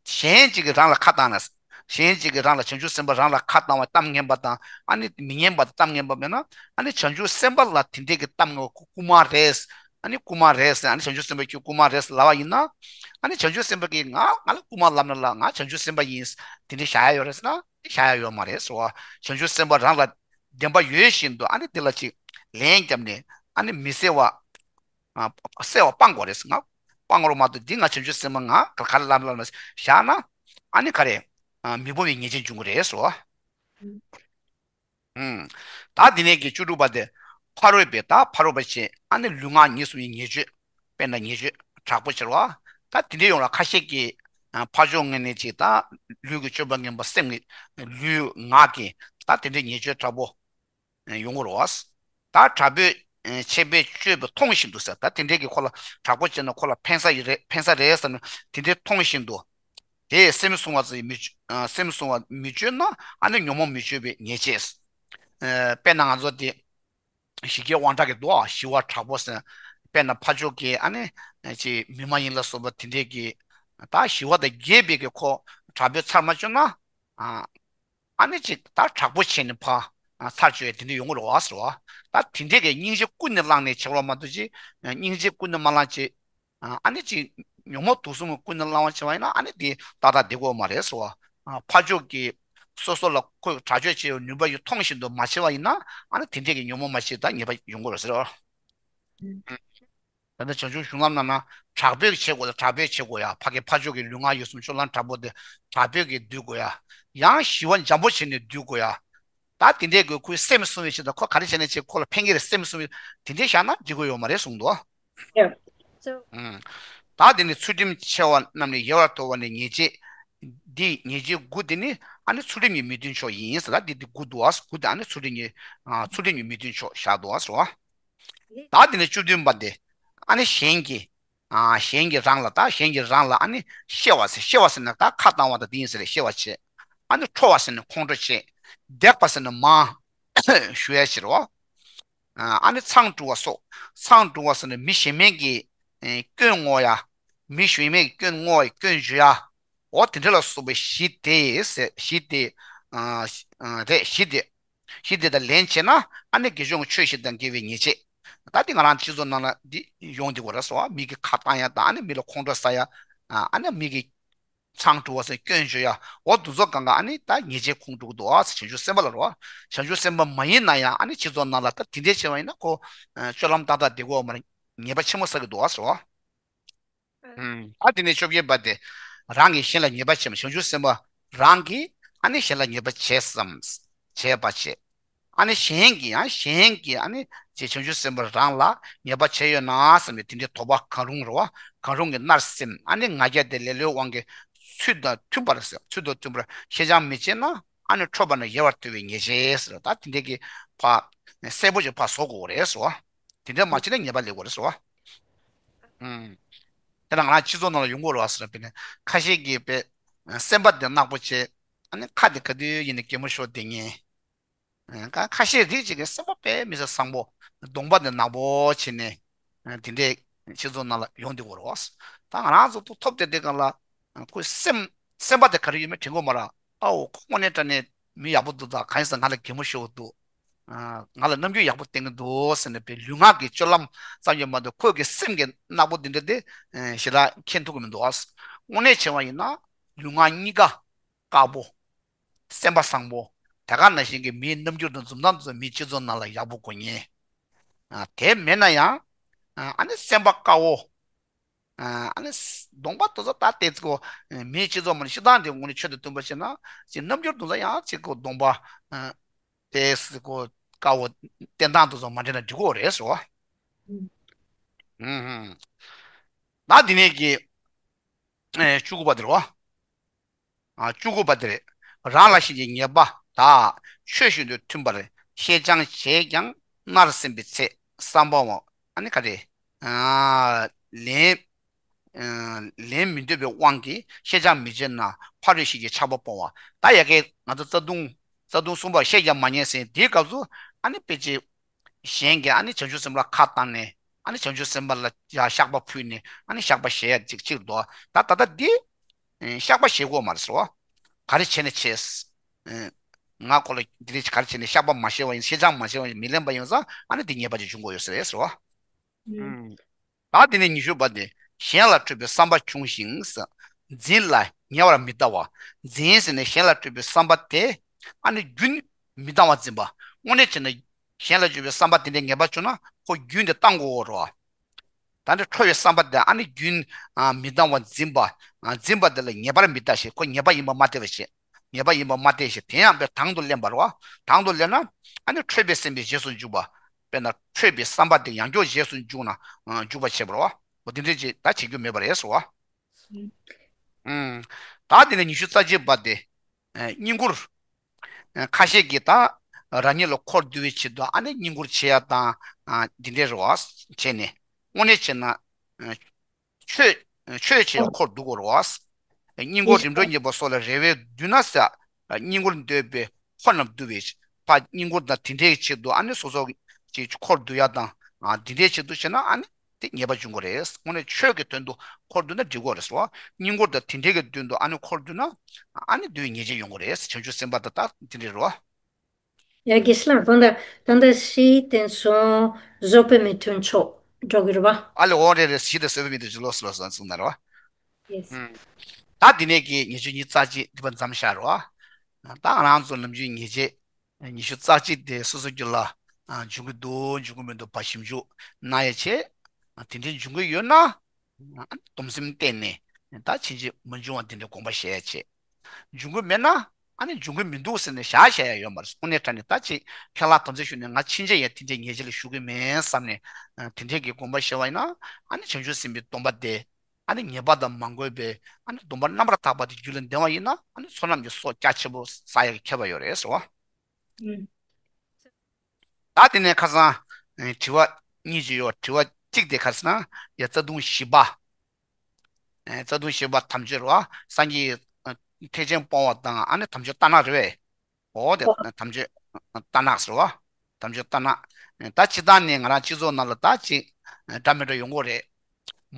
གཞན་གཅིག་གིས་རང་ལ་ཁ་བཏང་ན། གཞན་གཅིག་གིས་རང་ལ་བྱང་ཆུབ་སེམས་དཔའ་རང་ལ་ཁ་བཏང་བ་གཏམ་ངན་པ་དང་ཨ་ནི་མི་སྙན་པ་དང་གཏམ་ངན་པ་མེད་ན་ཨ་ནི་བྱང་ཆུབ་སེམས་དཔའ་ལ་དེ་འདྲས་ཀྱི་གཏམ་ངན་པ་རྐུ་མ་རེད། ཨ་ནི་རྐུ་མ་རེད་ཟེར། ཨ་ནི་བྱང་ཆུབ་སེམས་དཔའ་ཁྱོད་རྐུ་མ་རེད་ཟེར་ལབ་པ་ཡིན་ན། ཨ་ནི་བྱང་ཆུབ་སེམས་དཔའ་གིས་ང་ང་ལ་རྐུ་མ་ལབ་ན་ལ་ང་བྱང་ཆུབ་སེམས་དཔའ་ཡིན། དེ་འདྲས་བྱ་ཡ་ཡོད་རེད་ཟེར་ན། བྱ་ཡ་ཡོད་མ་རེད་ཟེར་བ། བྱང་ཆུབ་སེམས་དཔའ་རང་ལ་བདེན་པ་ཡོད་བཞིན་དུ་ཨ་ནི་དེ་ལ་ཅིག་ལན་བརྒྱབ་ནས་ཨ་ནི་མི་གསལ་བ། ཨ། གསལ་བ་སྤང་དགོས་རེད་ཟེར་ང་། སྤང་དགོས་རེད་མ་གཏོགས་འདི་ང་བྱང་ཆུབ་སེམས་དཔའ་ང་ག་ག་ལབ་ལབ་ལ་བཞག་ན་ཨ་ནི་ག་རེ། ཨ། མི་སྤོང་བའི་ཉེས་བྱས་འབྱུང་གི་རེད་ཟེར་བ། ཨུམ། ད་འདི་ནས་ཀྱི་བཅུ་དྲུག་པ་དེ། ཕ་རོལ་པའི་ད་ཕ་རོལ་པ་བྱས་ཨ་ནི་ལུས་ངག་ཡིད་གསུམ་གྱི་ཉེས་སྤྱོད། དཔེར་ན་ཉེས་སྤྱོད་དྲག་པོ་བྱེད་པ། ད་དེ་འདྲ་ཡོང་ལ་ཁ་ཤས་ཀྱིས་ཨ་ཕར་ཕྱོགས་ངོས་ནས་ཅིག་ད་ལུས་ཀྱི་སྤྱོད་པ་ངན་པ་སེམས་ཀྱི་ལུས་ངག་གི་ད་དེ་འདྲའི་ཉེས་སྤྱོད་དྲག་པོ་ཡོང་གི་རེད་བ། ད་དྲག་པོས་ཆེ་བས་སྤྱོད་པ་མཐོང་བཞིན་དུ་ཟེར། ད་དེ་འདྲའི་གི་ཁོ་ལ་དྲག་པོ་བྱས་ན་ཁོ་ལ་ཕན་ས་ཡི་རེད་ཕན་ས་རེད་བསམ་ནས་དེ་འདྲའི་མཐོང་བཞིན་དུ། དེས་སེམས་བསྲུང་བ་ཚོ་ཡི་མི་སྤྱོད། ཨ། སེམས་བསྲུང་བ་མི་སྤྱོད་ན་ཨ་ནི་ཉོན་མོངས་མི་སྤྱོད་པའི་ཉེས་བྱས། ཨ། དཔེར་ན་ང་ཚོ་དེ་ཞི་རྒྱས་དབང་དྲག་གི་འདུག་ཨ། ཞི་བ་དྲག་པོ་ཟེར། དཔེར་ན་ཕ་ཕྱོགས་ཀྱི་ཨ་ནི་ཅིག་མི་མ་ཡིན་ལ་སོགས་པ་དེ་འདྲས་ཀྱི་ད་ཞི་བ་དང་རྒྱས་པའི་གི་ཁོ་དྲག་པོའི་ཚར་མ་བཅོས་ན། ཨ། ཨ་ནི་ཅིག་ད་དྲག་པོ་བྱས་ནས་ཕར་ཨ་ཚར་གཅོད་ཡ་དེ་འདྲ་ཡོང་གི་རེད་བ་ཟེར་བ། ད་དེ་འདྲས་ཀྱི་སྙིང་རྗེ་ཀུན་ནས་བསླངས་ནས་བྱེད་པ་མ་གཏོགས་ཅིག་སྙིང་རྗེ་ཀུན་ནས་མ་བསླངས་ཅིག་ཨ་ནི་ཅིག་ཉོན་མོངས་དུག་གསུམ་ཀུན་ནས་བསླངས་པ་བྱས་པ་ཡིན་ན་ཨ་ནི་དེ་ཏག་ཏག་བསྡད་དགོས་མ་རེད་ཟེར་བ། ཕར་ཕྱོགས་ཀྱི་སོ་སོ་ལ་ཁོས་དྲག་སྤྱོད་བྱེད་ཡོད་ནུས་པ་ཡོད་མཐོང་བཞིན་དུ་མ་བྱས་པ་ཡིན་ན་ཨ་ནི་དེ་འདྲས་ཀྱི་ཉོན་མོངས་མ་ཞིག་ད་ཉེས་པ་ཡོང་གི་རེད་ཟེར་བ། ད་ལྟ་བྱང་ཆུབ་གཞུང་ལམ་ནང་ན་དྲག་པོས་བྱེད་དགོས་ལ་དྲག་པོས་བྱེད་དགོས་ཡ། ཕ་གི་ཕ་ཕྱོགས་ཀྱི་ལུས་ངག་ཡིད་གསུམ་སྤྱོད་ལམ་དྲག་པོ་དེ་དྲག་པོས་ཀྱི་འདུལ་དགོས་ཡ། ཡང་ཞི་བ་འཇམ་པོ་བྱས་ནས་འདུལ་དགོས་ཡ། ད་དེ་འདྲའི་དགོས་ཁོའི་སེམས་བསྲུང་བའི་ཕྱིར་དང་ཁོ་ག་རེ་བྱས་ནས་བྱེད་ཁོ་ལ་ཕན་གྱི་རེད་སེམས་བསྲུང་བའི་དེ་འདྲའི་བཞག་ན་འགྲིག་གི་ཡོད་མ་རེད་གསུངས་འདུག་ད་དེ་ནི་ཚུལ་ཁྲིམས་འཆལ་བ་རྣམས་ནི་ཡལ་བར་དོར་བ་ནི་ཉེས་བྱས། འདི་ཉེས་བྱས་དགུ་དེ་ནི་ཨ་ནི་ཚུལ་ཁྲིམས་ཀྱི་མི་མཐུན་ཕྱོགས་ཡིན་ཟེར་ད་འདི་འདི་དགུ་འདུག་ཨ་དགུ་དེ་ཨ་ནི་ཚུལ་ཁྲིམས་ཀྱི་ཚུལ་ཁྲིམས་ཀྱི་མི་མཐུན་ཕྱོགས་བཞག་འདུག་ཨ་ཟེར་བ། ད་དེ་ནས་བཅུ་བདུན་པ་དེ། ཨ་ནི་གཞན་གྱིས། ཨ་གཞན་གྱིས་རང་ལ་ད་གཞན་གྱིས་རང་ལ་ཨ་ནི་གཤེ་བ་ཟེར་གཤེ་བ་ཟེར་ན་ད་ཁ་བཏང་བ་དང་དེ་ཡིན་ཟེར་གཤེ་བ་བྱེད། ཨ་ནི་ཁྲོ་བ་ཟེར་ན་ཁོང་ཁྲོ་བྱེད། བརྡེག་པ་ཟེར་ན་མ་ཞུ་ཡ་ཕྱིར་རོ། ཨ་ནི་མཚང་འབྲུ་བ་སོགས་མཚང་འབྲུ་བ་ཟེར་ན་མི་གཞན་མའི་གི་སྐྱོན་བསྔོ་ཡ། མི་གཞན་མའི་གི་སྐྱོན་བསྔོ་བའི་སྐྱོན་བརྗོད་ཡ། འོ་དེ་འདྲ་ལ་སོགས་པའི་གཞི་དེ་ཟེར་གཞི་དེ། རེད་གཞི་དེ། གཞི་དེ་དང་ལེན་བྱས་ན་ཨ་ནི་དགེ་སྦྱོང་གི་ཆོས་བཞི་དང་འགལ་བའི་ཉེས་བྱས། ད་འདི་ང་རང་སྤྱི་ཚོགས་ནང་ལ་འདི་ཡོང་འདི་གོ་ར་སོ་མི་གི་ཁ་བཏང་ཡ་དང་ཨ་ནི་མི་ལ་ཁོང་ཁྲོ་ཟ་ཡ། ཨ་ནི་མི་གི་མཚང་འབྲུ་བ་སོགས་སྐྱོན་བརྗོད་ཡ་འོ་འདུ་ཚོགས་གང་ག་ཨ་ནི་ད་ཉེས་བྱས་ཁོང་འགྲོ་གི་འདུག་ཨ་བྱང་ཆུབ་སེམས་དཔའ་ལ་རོ། བྱང་ཆུབ་སེམས་དཔའ་མ་ཡིན་ན་ཡང་ཨ་ནི་སྤྱི་ཚོགས་ནང་ལ་ད་དེ་འདྲས་བྱས་པ་ཡིན་ན་ཁོ་སྤྱོད་ལམ་ཏག་ཏག་བདེ་གོ་མ་རེད་ཉེས་པ་ཆེན་མོ་བསགས་ཀྱི་འདུག་ཨ་ཟེར་བ། ཨ་དེ་ནས་བཅོ་བརྒྱད་པ་དེ། རང་གིས་གཞན་ལ་ཉེས་པ་བྱེད་མ་བྱང་ཆུབ་སེམས་དཔའ་རང་གིས་ཨ་ནི་གཞན་ལ་ཉེས་པ་བྱས་སམ། བྱས་པ་བྱེད། ཨ་ནི་གཞན་གྱིས་ཡང་གཞན་གྱིས་ཨ་ནི་ཅེས་བྱང་ཆུབ་སེམས་དཔའ་རང་ལ་ཉེས་པ་བྱས་ཡོད་ན་བསམ་པའི་དེ་འདྲའི་དོགས་པ་གང་རུང་རེད་བ། གང་རུང་གི་མནར་སེམས་ཨ་ནི་ང་རྒྱལ་དེ་ལེ་ལོའི་དབང་གིས་ཚུལ་དང་མཐུན་པར་ཟེར་ཚུལ་དང་མཐུན་པར་ཤེས་བྱ་མི་བྱེད་ན་ཨ་ནི་ཁྲོས་པ་ན་ཡལ་བར་དོར་བའི་ཉེས་བྱས་ཟེར་ད་དེ་འདྲའི་གི་ཕ་གསལ་པོ་ཅིག་ཕ་བཟོ་དགོས་རེད་ཟེར་བ། དེ་འདྲ་མ་བྱས་ན་ཉེས་པ་ལེགས་པོ་རེད་ཟེར་བ། ཨུམ། དེ་ལ་ང་རང་སྤྱི་ཚོགས་ནང་ལ་ཡོང་གི་རེད་བ་ཟེར་བ་ནི་ཁ་ཤས་ཀྱིས་པས་སེམས་པ་དེ་ནག་པོ་བྱས། ཨ་ནི་ཁ་དེ་ག་དུས་ཡིན་ནའི་གད་མོ་ཤོར་བསྡད་ངེས། ཁ་ཁ་ཤས་རིགས་གཅིག་གི་སེམས་པ་དཔེ་མི་སྲིད་བཟང་པོ། གདོང་པ་དེ་ནག་པོ་བྱས་ནས། དེ་འདྲའི་སྤྱི་ཚོགས་ནང་ལ་ཡོང་བསྡད་ཀྱི་ཡོད་རེད་བ། ད་ང་རང་ཚོ་ཐུག་ཐོབ་བསྡད་དུས་སྒང་ལ། ཁོའི་སེམས་སེམས་པ་དེ་ག་རེ་ཡོད་མེད་དྲན་གྱི་ཡོད་མ་རེད། ཨའོ་ཁོ་དངོས་གནས་དྲང་གནས་མི་ཡག་པོ་འདུག་ད་གང་ཡིན་ཟེར་ང་ལ་གད་མོ་ཤོར་འདུག་ང་ལ་རྣམ་འགྱུར་ཡག་པོ་བསྟན་གྱི་འདུག་ཟེར་ནས་པའི་ལུས་ངག་གི་སྤྱོད་ལམ་ཙམ་ཡོད་མ་གཏོགས་ཁོས་ཀྱི་སེམས་ཀྱི་ནག་པོ་འདི་འདྲ་དེ་ཞེ་དྲག་མཁྱེན་ཐུབ་ཀྱི་མི་འདུག་དངོས་གནས་བྱས་པ་ཡིན་ན་ལུས་ངག་གཉིས་ཀ་དཀར་པོ། སེམས་པ་བཟང་པོ། དེ་ག་ནང་བཞིན་གྱི་མིའི་རྣམ་འགྱུར་དང་འཛུམ་མདངས་དེ་ཚོ་མིའི་སྤྱི་ཚོགས་ནང་ལ་ཡག་པོ་དགོས་ངེས། དེ་མེད་ན་ཡང་། ཨ་ནི་སེམས་པ་དཀར་བོ། ཨ་ནི་གདོང་པ་དེ་ཚོ་ད་ལྟའི་ཚིག་གོ། མིའི་སྤྱི་ཚོགས་མ་ནི་སྤྱི་བཏང་དེ་དངོས་གནས་ཆོས་དང་མཐུན་པ་བྱས་ན། ཅིག་རྣམ་འགྱུར་དེ་ཚོ་ཡང་ཅིག་གོ་གདོང་པ། དེ་སི་གོ་དཀར་བོ་བསྟན་སྟངས་དེ་ཚོ་མ་འདྲེས་ན་འགྲིག་གོ་རེད་ཟེར་བ། ད་འདི་ནས་ཀྱི། བཅུ་དགུ་པ་དེ་རེད་བ། བཅུ་དགུ་པ་དེ་རེད། རང་ལ་གཞན་གྱི་ཉེས་པ་དག་ཆོས་བཞིན་དུ་མཐུན་པར་ཤེས་སྦྱང་བྱས་ཀྱང་མནར་སེམས་པའི་ཚེ་བསམ་པའམ་ཨ་ནི་ག་རེ། ལན། ལན་མི་འདོད་པའི་དབང་གིས་ཤེས་སྦྱང་མི་བྱེད་ན་ཕ་རོལ་ཕྱིན་གྱི་ཆགས་པ་སྤོང་བ། ད་ཡ་གི་ང་ཚོ་རྩ་ལྟུང་རྩ་ལྟུང་གསུམ་པ་བཤད་ཀྱང་མ་ཉན་ཟེར་དེའི་སྐབས་སུ་ཨ་ནི་དཔེ་ཅིག་གཞན་གྱིས་ཨ་ནི་བྱང་ཆུབ་སེམས་དཔའ་ལ་ཁ་བཏང་ནས་ཨ་ནི་བྱང་ཆུབ་སེམས་དཔའ་ལ་ཡ་བཤགས་པ་ཕུལ་ནས་ཨ་ནི་བཤགས་པ་བཞེས་ཡ་ཅིག་ཅིག་འདུག་ད་ད་ལྟ་འདི། བཤགས་པ་བཞེས་དགོས་མ་རེད་ཟེར་བ། ག་རེ་བྱས་ནས་བྱས། ང་ཁོ་ལ་འདི་རེད་ག་རེ་བྱས་ནས་བཤགས་པ་མ་བཞེས་པ་ཡིན་ཤེས་སྦྱང་མ་བྱས་པ་ཡིན་མི་ལེན་པ་ཡིན་ཙང་ཨ་ནི་འདི་ཉེས་པ་ཅིག་འབྱུང་དགོས་ཡོད་ཟེར་ཟེར་བ། ད་དེ་ནས་ཉི་ཤུ་པ་དེ། གཞན་ལ་འཕྲོད་པའི་བསམ་པ་བྱུང་ཞིང་། འཛིན་ལ་ཉེ་བར་མི་ལྟ་བ། འཛིན་ཟེར་ནས་གཞན་ལ་འཕྲོད་པའི་བསམ་པ་དེ་ཨ་ནི་རྒྱུན་མི་གཏང་བ་འཛིན་པ། དངོས་གནས་བྱས་ན་གཞན་ལ་འཕྲོད་པའི་བསམ་པ་དེ་འདྲའི་ངེས་པ་བྱུང་ན་ཁོ་རྒྱུན་དེ་གཏང་དགོས་རེད་བ། ད་འདི་འཕྲོད་པའི་བསམ་པ་དེ་ཨ་ནི་རྒྱུན་མི་གཏང་བ་འཛིན་པ། འཛིན་པ་དེ་ལ་ངེས་པར་མི་ལྟ་ཞེས་ཁོ་ངེས་པ་ཡིན་པ་མ་བལྟས་པ་བྱེད། ངེས་པ་ཡིན་པ་མ་བལྟས་ཤིང་དེ་ཡང་དཔེ་དང་དུ་ལེན་པར་བ། དང་དུ་ལེན་ན། ཨ་ནི་འཕྲོད་པའི་སེམས་པའི་རྗེས་སུ་འཇུག་པ། དཔེར་ན་འཕྲོད་པའི་བསམ་པ་དེ་ཡང་བསྐྱར་རྗེས་སུ་འཇུག་ན། འཇུག་པ་བྱེད་པར་བ། འོ་དེ་འདྲ་ཅིག་ད་བྱེད་རྒྱུ་མེད་པ་རེད་ཟེར་བ། ད་དེ་ནས་ཉི་ཤུ་རྩ་གཅིག་པ་དེ། བསྙེན་བཀུར། ཁ་ཤས་ཀྱིས་ད། རང་ཉིད་ལ་འཁོར་བསྡུ་བའི་ཆེད་དུ་ཨ་ནི་བསྙེན་བཀུར་བྱེད་ཡ་དང་། འདི་འདྲའི་རེ་བ་བྱས་ནས། དངོས་གནས་བྱས་ན། ཆོས་ཆོས་བྱེད་ཡ་འཁོར་བསྡུ་དགོས་རེད་བ། བསྙེན་བཀུར་རིམ་གྲོ་བསྙེན་པ་སོགས་ལ་རེ་བས་བསྡུ་ན་ཟེར། བསྙེན་བཀུར་འདོད་པའི་འཁོར་རྣམས་བསྡུ་བའི་ཕར་བསྙེན་བཀུར་དང་དེ་འདྲའི་ཆེད་དུ་ཨ་ནི་སོ་སོ་ཅིག་འཁོར་བསྡུ་ཡ་དང་། དེ་འདྲའི་ཆེད་དུ་བྱས་ན་ཨ་ནི་ དེ་ཉེས་པ་འབྱུང་གི་རེད། དངོས་གནས་ཆོས་ཀྱི་དོན་དུ་འཁོར་འདུག་ན་འགྲིག་གི་རེད་ཟེར་བ། སྙིང་ཁོང་དང་དེ་འདྲའི་གི་དོན་དུ་ཨ་ནི་འཁོར་འདུག་ན་ཨ་ནི་དེ་ཉེས་བྱས་ཡོང་གི་རེད། བྱང་ཆུབ་སེམས་དཔའ་དང་ད་དེ་འདྲའི་རེད་བ། ཡ་དགེ་བཤེས་ལགས། ད་ལྟ་ད་ལྟ་ཕྱིའི་རྟེན་གཞུང་བཟོད་པའི་མི་མཐུན་ཕྱོགས་འགྲོ་གི་རེད་བ། ཨ་ལེ་འོ་རེད་རེད། ཕྱི་དང་བཟོད་པའི་མི་མཐུན་ཕྱོགས་ལོགས་སུ་ལོགས་སུ་གསུངས་ན་རེད་བ། ཡེས། ཨུམ། ད་འདི་ནས་ཀྱི་ཉེས་སྤྱོད་ཉི་ཤུ་རྩ་གཅིག་འདི་པ་མཚམས་བཞག་རོགས། ད་ང་རང་ཚོ་ནམ་རྒྱུན་ཉེས་བྱས་ཉི་ཤུ་རྩ་གཅིག་དེ་སོ་སོ་རྒྱུད་ལ་འབྱུང་གི་འདུག་འབྱུང་གི་མི་འདུག་བ་ཞིབ་འཇུག་གནང་ཡ་ཆེད། དེ་འདྲའི་འབྱུང་གི་ཡོད་ན། སྡོམ་སེམས་བསྟེན་ནས་ད་ཕྱིན་ཆད་མ་འབྱུང་བ་དེ་འདྲའི་དགོངས་པ་བཞེས་ཡ་ཆེད། འབྱུང་གི་མེད་ན་ཨ་ནི་འབྱུང་གི་མི་འདུག་ཟེར་ནས་བཞག་བཞག་ཡ་ཡོད་མ་རེད། དངོས་གནས་དྲང་གནས་ད་ཅིག་ཁས་བླངས་དམ་ཚིག་ཞུ་ནས་ང་ཕྱིན་ཆད་ཡ་དེ་འདྲའི་ཉེས་བྱས་ལ་ཞུགས་གི་མེད་བསམ་ནས་དེ་འདྲའི་གི་དགོངས་པ་བཞེས་པ་ཡིན་ན་ཨ་ནི་བྱང་ཆུབ་སེམས་དཔའི་སྡོམ་པ་དེ། ཨ་ནི་ཉེས་པ་དང་མ་གོས་པའི་ཨ་ནི་སྡོམ་པ་རྣམ་པར་དག་པ་དེ་རྒྱུད་ལ་ལྡན་པ་ཡིན་ན་ཨ་ནི་བསོད་ནམས་ཀྱི་ཚོགས་རྒྱ་ཆེན་པོ་བསགས་ཡག་གི་ཁྱད་པར་ཡོད་རེད་ཟེར་བ། ཨུམ། ད་དེ་ནས་ཁ་སང་ཨེ་དྲི་བ་གཉིས་ཅིག་ཡོད། དྲི་བ་གཅིག་དེ་ག་རེ་ཟེར་ན་ཡ་རྩ་ལྟུང་བཞི་པ། ཨེ་རྩ་ལྟུང་བཞི་པ་དམ་ཆོས་རེད་བ། སངས་རྒྱས་ཨ་ཐེག་ཆེན་སྤོང་བ་དང་ཨ་ནི་དམ་ཆོས་ལྟ་ན་རེད་བས། འོ་དེ་དམ་ཆོས་ལྟ་ན་ཟེར་བ། དམ་ཆོས་ལྟ་ན། ད་སྤྱིར་བཏང་ནས་ང་རང་སྤྱི་ཚོགས་ནང་ལ་ད་ཅིག་འདྲ་མི་འདྲ་ཡོང་གི་རེད།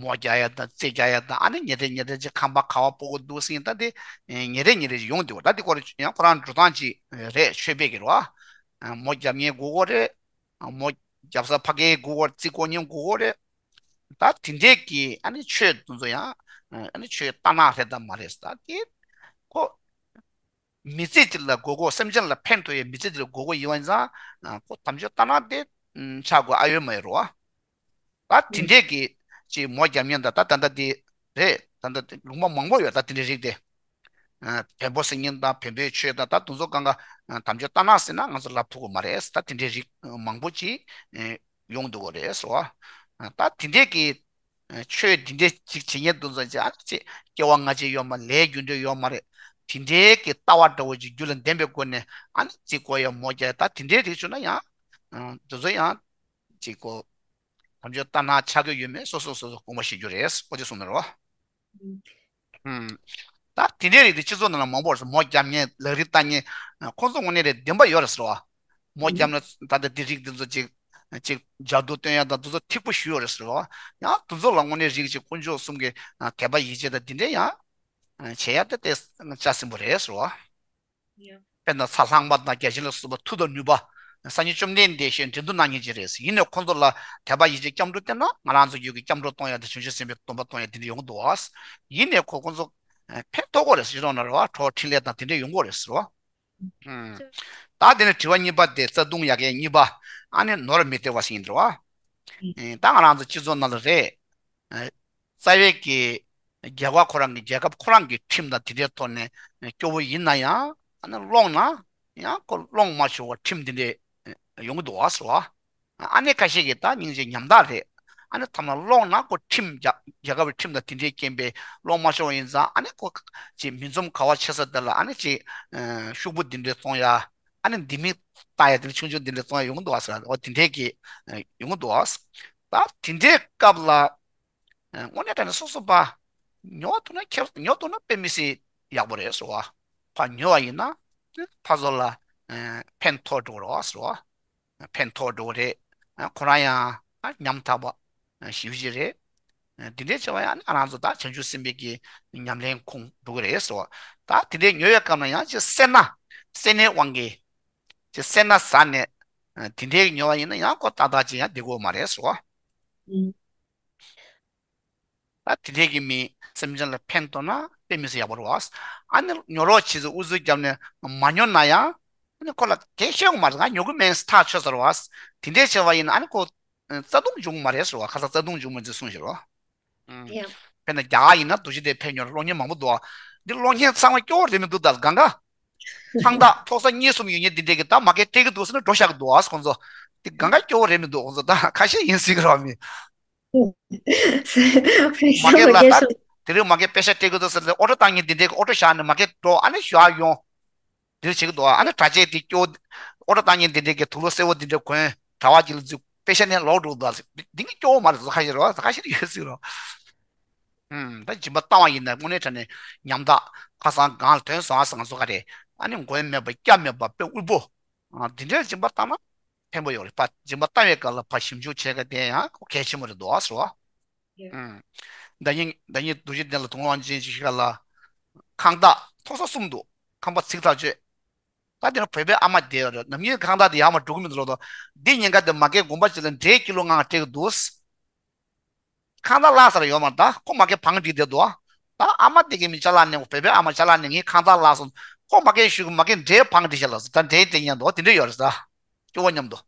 མོ་རྒྱག་ཡ་དང་རྩེད་རྒྱག་ཡ་དང་ཨ་ནི་ཉེ་འདྲེ་ཉེ་འདྲེ་ཅིག་ཁང་པ་ག་བ་སྤོ་གི་འདུག་ཟེར་ད་དེ་ཉེ་འདྲེ་ཉེ་འདྲེ་ཅིག་ཡོང་འདུག་ད་དེ་སྐོར་ཡང་ཁོ་རང་འགྲོ་སྟངས་ཅིག་རེད། ཆོས་པའི་གི་རེད་བ། མོ་རྒྱབ་མཁན་དགོས་གོ་རེད། མོ་རྒྱབ་ས་ཕ་གིའི་དགོས་གོ་རེད། རྩེད་གོ་མཁན་དགོས་གོ་རེད། ད་དེ་འདྲས་ཀྱི་ཨ་ནི་ཆོས་དེ་ཚོ་ཡང་ཨ་ནི་ཆོས་ལྟ་ན་རེད་དམ་མ་རེད་ད་དེ་ཁོ། མི་ཚེ་འདི་ལ་དགོས་མཁོ་སེམས་ཅན་ལ་ཕན་ཐོགས་ཡའི་མི་ཚེ་འདི་ལ་དགོས་མཁོ་ཡིན་པ་ཡིན་ཙང་ཁོ་དམ་ཆོས་ལྟ་ན་དེ་ཆགས་དགོས་ཨ་ཡོད་མ་ཡོད་རོ། ད་དེ་འདྲས་ཀྱི་ཅིག་མོ་རྒྱབ་མཁན་ད་ད་ད་ལྟ་དེ་རེད། ད་ལྟ་དེ་ལུང་པ་མང་པོ་ཡོད། ད་དེ་འདྲའི་རིགས་དེ་བོན་པོ་ཟེར་མཁན་དང་བོན་པོའི་ཆོས་དང་ད་དེ་ཚོ་གང་ག་དམ་ཆོས་ལྟ་ན་ཟེར་ན་ང་ཚོ་ལབ་ཐུབ་ཀྱི་མ་རེད། ད་དེ་འདྲའི་རིགས་མང་པོ་ཅིག་ཡོང་འདུག་གོ་རེད་སོ། ད་དེ་འདྲས་ཀྱི་ཆོས་འདི་འདྲའི་ཅིག་བྱེད་ཉེན་འདུག་ཙང་ཅིག་ཨ་ནི་ཅིག་སྐྱེ་བ་སྔ་ཕྱི་ཡོད་མ་ལས་རྒྱུ་འབྲས་ཡོད་མ་རེད། དེ་འདྲའི་གི་ལྟ་བ་འདྲ་བོ་ཅིག་རྒྱུད་ལ་ལྡན་པའི་སྒོ་ནས་ཨ་ནི་རྩེད་གོ་ཡ་མོ་རྒྱག་ཡ་ད་དེ་འདྲའི་རིགས་བྱུང་ན་ཡང་འདི་ཚོ་ཡང་ཅིག་གོ་དམ་ཆོས་ལྟ་ན་ཆགས་ཀྱི་ཡོད་མེད་སོ་སོ་སོ་སོ་དགོངས་པ་བཞེས་རྒྱུ་རེད། ཨོ་དེ་གསུངས་ནས་རོ། ཨུམ། ད་དེ་འདྲའི་རིགས་དེ་སྤྱི་ཚོགས་ནང་ལ་མང་པོ་རེད། མོ་རྒྱབ་མཁན་ལག་རིས་བལྟ་མཁན་ཁོང་ཚོ་དངོས་གནས་རེད་བདེན་པ་ཡོད་རེད་ཟེར་བ། མོ་རྒྱབ་ན་ད་ལྟ་དེ་རིགས་འདི་ཚོ་ཅིག་ཅིག་ལྗགས་རྡུལ་སྟོན་ཡ་དང་དེ་ཚོ་ཐིག་པོ་ཞུ་ཡོད་རེད་ཟེར་བ། ཡང་དེ་ཚོ་ལ་དངོས་གནས་རིགས་ཅིག་དཀོན་མཆོག་གསུམ་གྱི་དད་པ་ཡིད་ཆེས་དང་དེ་འདྲའི་ཡང་བྱེད་ཡ་དེ་དེ་ལྕགས་སྲིན་པོ་རེད་ཟེར་བ། དཔེར་ན་ཚ་ལྷག་མ་དང་བརྒྱ་བྱིན་ལ་སོགས་པ་མཐུ་དང་ནུས་པ། སངས་རྒྱས་བཅོམ་ལྡན་འདས་ཞེས་འགྲན་བསྡུར་གནང་མཁན་ཅིག་རེད། ཡིན་ནའི་ཁོང་ཚོ་ལ་དད་པ་ཡིད་ཆེས་སྐྱབས་འགྲོ་བསྟེན་ན་ང་རང་ཚོ་རྒྱུད་ཀྱི་སྐྱབས་འགྲོ་གཏོང་ཡ་དང་བྱང་ཆུབ་སེམས་དཔའི་སྡོམ་པ་གཏོང་ཡ་དེ་འདྲ་ཡོང་གི་འདུག་བ། ཡིན་ནའི་ཁོ་ཁོང་ཚོ་ཕན་ཐོགས་ཀྱི་རེད་ཟེར་རོགས་ན་རེད་བ། གྲོགས་འཕྲིན་ལས་དང་དེ་འདྲ་ཡོང་གི་རེད་ཟེར་བ། ད་དེ་ནས་དྲི་བ་གཉིས་པ་དེ་རྩ་ལྟུང་ཡ་གི་གཉིས་པ་ཨ་ནི་ནོར་མི་སྟེར་བ་ཟེར་ཡིན་འདུག་བ། ད་ང་རང་ཚོ་སྤྱི་ཚོགས་ནང་ལ་རེད། རྩ་བའི་གི་རྒྱལ་ཁབ་ཁོ་རང་གི་རྒྱལ་ཁབ་ཁོ་རང་གི་ཁྲིམས་དང་དེ་འདྲའི་ཐོག་ནས་སྐྱོ་བོ་ཡིན་ན་ཡང་ཨ་ནི་སློང་ན་ཡང་ཁོ་སློང་མ་ཆོག་པ་ཁྲིམས་འདི་འདྲའི་ཡོང་གི་འདུག་བ་ཟེར་བ། ཨ་ནི་ཁ་ཤས་ཀྱིས་ད་སྙིང་རྗེ་ཉམ་ཐག་རེད། ཨ་ནི་ཐ་མ་སློང་ན་ཁོ་ཁྲིམས་རྒྱ་རྒྱལ་ཁབ་ཀྱི་ཁྲིམས་དང་དེ་འདྲའི་རྐྱེན་པས་སློང་མ་ཆོག་པ་ཡིན་ཙང་ཨ་ནི་ཁོ་ཅིག་མི་འཛོམས་ག་བ་ཆེ་ས་དེ་ལ་ཨ་ནི་ཅིག་ཤོག་བུ་འདི་འདྲའི་བཙོང་ཡ། ཨ་ནི་ལྡེ་མིག་བལྟ་ཡ་དེ་ཆུང་ཆུང་དེ་འདྲ་བཙོང་ཡ་ཡོང་གི་འདུག་བ་ཟེར་བ་དེ་འདྲས་ཀྱི་ཡོང་གི་འདུག་བ། ད་དེ་འདྲའི་སྐབས་ལ་དངོས་གནས་དྲང་གནས་སོ་སོ་ཕར་ཉོ་ཐུབ་ན་ཁྱེར་ཉོ་ཐུབ་ན་དཔེ་མི་སྲིད་ཡག་པོ་རེད་ཟེར་བ། ཕར་ཉོ་བ་ཡིན་ན་ཕར་ཚུར་ལ་ཕན་ཐོགས་འགྲོ་གི་རེད་བ་ཟེར་བ། ཕན་ཐོགས་འགྲོ་གི་རེད། ཁོ་རང་ཡང་ཉམ་ཐག་པ་ཞེ་པོ་ཅིག་རེད། འདི་འདྲའི་བྱ་བ་ཡང་ང་རང་ཚོ་ད་བྱང་ཆུབ་སེམས་དཔའི་གི་ཉམས་ལེན་ཁོང་འགྲོ་གི་རེད་ཟེར་བ། ད་དེ་འདྲའི་ཉོ་བའི་སྐབས་ན་ཡང་ཅིག་སེར་སྣ་སེར་སྣའི་དབང་གིས་ཅིག་སེར་སྣ་ཟ་ནས་དེ་འདྲའི་ཉོ་བ་ཡིན་ན་ཡང་ཁོ་ཏག་ཏག་ཅིག་ཡང་བསྡད་དགོས་མ་རེད་ཟེར་བ། ད་དེ་འདྲའི་གི་མི་སེམས་ཅན་ལ་ཕན་ཐོགས་ན་དཔེ་མི་སྲིད་ཡག་པོ་རེད་བ། ཨ་ནི་ཉོ་རོགས་བྱེད་ཟེར་ཨུ་ཚུགས་བརྒྱབ་ནས་མ་ཉོ་ན་ཡང་ཨ་ནི་ཁོ་ལ་དེ་ཤེས་ཡོང་མ་རེད། ང་ཉོ་གི་མིན་ཐག་ཆོད་ཟེར་བ། དེ་འདྲའི་བྱས་པ་ཡིན་ན་ཨ་ནི་ཁོ་རྩ་ལྟུང་འབྱུང་གི་མ་རེད་ཟེར་བ། ཁ་སང་རྩ་ལྟུང་འབྱུང་མི་འདུག་གསུངས་ཤག་རོ། ཡ། དཔེར་ན་རྒྱ་གར་ཡིན་ན་རྡོ་རྗེ་གདན་ཕེབས་མྱོང་རེད། སློང་མཁན་མང་པོ་འདུག་བ། འདི་སློང་མཁན་ཚང་མ་སྐྱོ་བོ་རེད་མི་འདུག་ད་གང་ག་ཚང་ད་ཐོག་ས་གཉིས་གསུམ་ཡོད་མཁན་འདི་འདྲས་ཀྱི་ད་མ་གི་སྤྲད་ཀྱི་འདུག་ཟེར་ན་འགྲོ་བཞག་གི་འདུག་ཨ། ཁོང་ཚོ་འདི་གང་ག་སྐྱོ་བོ་རེད་མི་འདུག་ཁོང་ཚོ་ད་ཁ་ཤས་ཡིན་སྲིད་ཀྱི་རེད་བ་མི། མ་གི་ལ་ད་དེ་རིང་མ་གི་པེ་ཤ་སྤྲད་ཀྱི་འདུག་ཟེར་ནས་ཨོ་ཊོ་བཏང་མཁན་འདི་འདྲས་ཀྱི་ཨོ་ཊོ་བཞག་ནས་མ་གི་འགྲོ་ཨ་ནི་བཞག་ཡོང་། འདིར་བྱེད་ཀྱི་འདུག་ཨ་ནི་གྲྭ་ཆས་འདི་སྐྱོ། ཨོ་ཊོ་བཏང་མཁན་འདི་འདྲས་ཀྱི་དུག་ལོག་སེར་པོ་འདི་འདྲས་གོན། གྲྭ་པ་ཅིག་ལ་འཛུལ་པེ་ཤ་ནས་ལོག་འགྲོ་འདུག་འདི་གི་སྐྱོ་བོ་མ་རེད་ཟེར་ཁ་ཤས་རེད་བ། ཁ་ཤས་ཡོད་སྲིད་རོ། ཧུམ། ད་སྦྱིན་པ་བཏང་བ་ཡིན་ན་དངོས་གནས་དྲང་གནས་ཉམ་ཐག་ཁ་སང་གང་ལ་ཐོན་སོང་ཨ་ཟེར་ང་ཚོ་ག་རེ། ཨ་ནི་མགོན་མེད་པ་སྐྱབས་མེད་པ་དཔེ་དབུལ་པོ། ཨ་འདི་འདྲས་སྦྱིན་པ་བཏང་ན། ཕན་པོ་ཡོད་རེད་པ། སྦྱིན་པ་བཏང་བའི་སྐབས་ལ་ཕར་ཞིབ་འཇུག་བྱེད་མཁན་དེ་ཡང་གལ་ཆེན་པོ་རེད་འདུག་ཟེར་བ། ཡ། ཨུམ། ཟླ་ཉིན་ཟླ་ཉིན་རྡོ་རྗེ་གདན་ལ་དུང་རོང་ཅན་ཅིག་ཤར་ལ། ཁང་བདག་མཐོ་ས་གསུམ་འདུག་ཁང་པ་ཚིག་ཐག་ཆོད། ད་དེ་ན་བོད་པའི་ཨ་མ་བསྡད་ཡོད་རེད། ནམ་རྒྱུན་ཁང་བདག་དེ་ཡར་མར་འགྲོ་གི་མི་འདུག་ལོ་དོ། འདི་ཉེན་ཁ་དེ་མ་གིར་དགོན་པ་ཅིག་ལ་འབྲས་ཀི་ལོ་ལྔ་སྤྲད་ཀྱི་འདུག་ཁང་བདག་བརླག་ས་ར་ཡོད་མ་རེད། ད་ཁོ་མ་གིར་བང་སྒྲིག་བསྡད་འདུག་ད་ཨ་མ་དེ་གིས་མི་ཅ་ལག་ནས་བོད་པའི་ཨ་མ་ཅ་ལག་ནས་ངའི་ཁང་བདག་བརླག་སོང་། ཁོ་མ་གིར་ཞུ་གི་མ་གིར་འབྲས་བང་སྒྲིག་བྱས་ལ་ཟེར། ད་འབྲས་དེ་ཉན་འདུག་དེ་འདྲ་ཡོད་རེད་ད། སྐྱོ་བོ་མཉམ་དུ།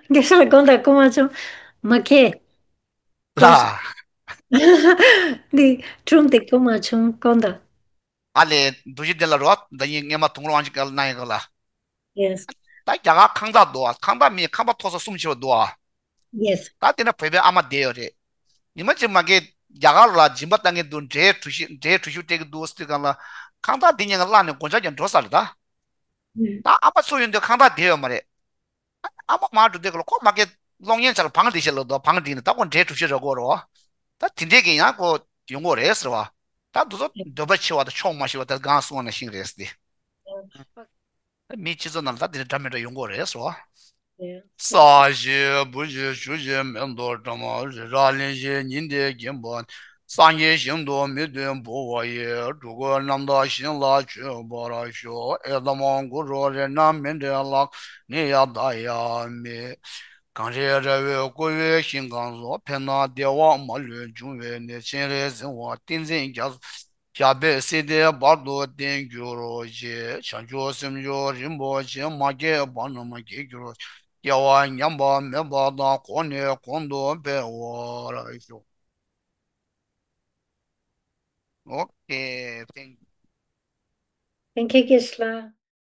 རྒྱལ་ས་ལ་དགོངས་དག་སྐུ་མ་ཆུང་། མ་ཁེ། ལ། འདི་ཁྲུམ་དེ་སྐུ་མ་ཆུང་དགོངས་དག་ཨ་ལས་རྡོ་རྗེ་གདན་ལ་རོ། ད་ཡིན་སྔས་མ་དུང་རོང་ཅིག་ག་ལ་གནང་ཡོད་ག་ལ། Yes. ད་རྒྱ་གར་ཁང་བདག་འདུག་ཨ། ཁང་བདག་མིན་ཁང་པ་མཐོ་ས་གསུམ་ཆེ་བ་འདུག་ཨ། Yes. ད་དེ་ན་བོད་པའི་ཨ་མ་བསྡད་ཡོད་རེད། ཉི་མ་གཅིག་མ་གིར་རྒྱ་གར་ལ་སྦྱིན་པ་བཏང་གི་འདུག་འབྲས་གྲུ་བཞི་འབྲས་གྲུ་བཞི་སྤྲད་ཀྱི་འདུག་ཟེར་དུས་སྒང་ལ། ཁང་བདག་འདི་ཉིན་ག་བརླག་ནས་སྒོ་ལྕགས་ཀྱང་འགྲོ་ས་རེད་ད། ད་ཨ་མ་ཚུར་ཡོང་དུས་ཁང་བདག་བསྡད་ཡོད་མ་རེད། ཨ་མ་མར་འགྲོ་དུས་སྒང་ལ་ཁོ་མ་གིར་གློག་བརྙན་ཆ་ལ་བང་སྒྲིག་བྱས་ལབ་འདུག་བང་སྒྲིག་ནས་ད་ཁོ་འབྲས་གྲུ་བཞི་རག་གི་རེད་བ། ད་དེ་འདྲས་ཀྱི་ཡང་ཁོ་ཡོང་གི་རེད་ཟེར་བ། ད་འདི་ཚོ་འདོད་པ་ཆེ་བ་དང་ཆོག་མ་ཤེས་པ་དེ་གང་གསུངས་པ་ནང་བཞིན་རེད་ཟེར་ཏེ། མི་སྤྱི་ཚོགས་ནང་ལ་ད་དེ་འདྲ་འདྲ་མི་འདྲ་ཡོང་གི་རེད་ཟེར་བ། ས་གཞི་བུ་གཞི་ཆུ་གཞི་མེ་ཏོག་སྒྲོལ་མ་རི་རབ་གླིང་བཞི་ཉི་ཟླའི་རྒྱན་པ། སངས་རྒྱས་ཞིང་དུ་མི་ལྟོས་བུ་བ་ཡི། འགྲོ་ཀུན་རྣམ་དག་ཞིང་ལ་སྤྱོད་པར་ཤོག་ཨེ་ཏམ་གུ་རུ་རཏྣ་མཎྜལ་ལགས་ནི་ཡ་ད་ཡ་མི། གངས་རི་ར་བས་བསྐོར་བའི་ཞིང་ཁམས་སུ། ཕན་དང་བདེ་བ་མ་ལུས་འབྱུང་བའི་གནས། སྤྱན་རས་གཟིགས་དབང་ཏིང་འཛིན་རྒྱ་མཚོ། ཞབས་པད་སྲིད་མཐའི་བར་དུ་བརྟན་གྱུར་ཅིག་བྱང་ཆུབ་སེམས་མཆོག་རིན་པོ་ཆེ། མ་སྐྱེས་པ་རྣམས་སྐྱེ་གྱུར་ཅིག་སྐྱེ་བ་ཉམས་པ་མེད་པ་དང་། གོང་ནས་གོང་དུ་འཕེལ་བར་ཤོག Okay, thank you. Thank you, Geshe-la.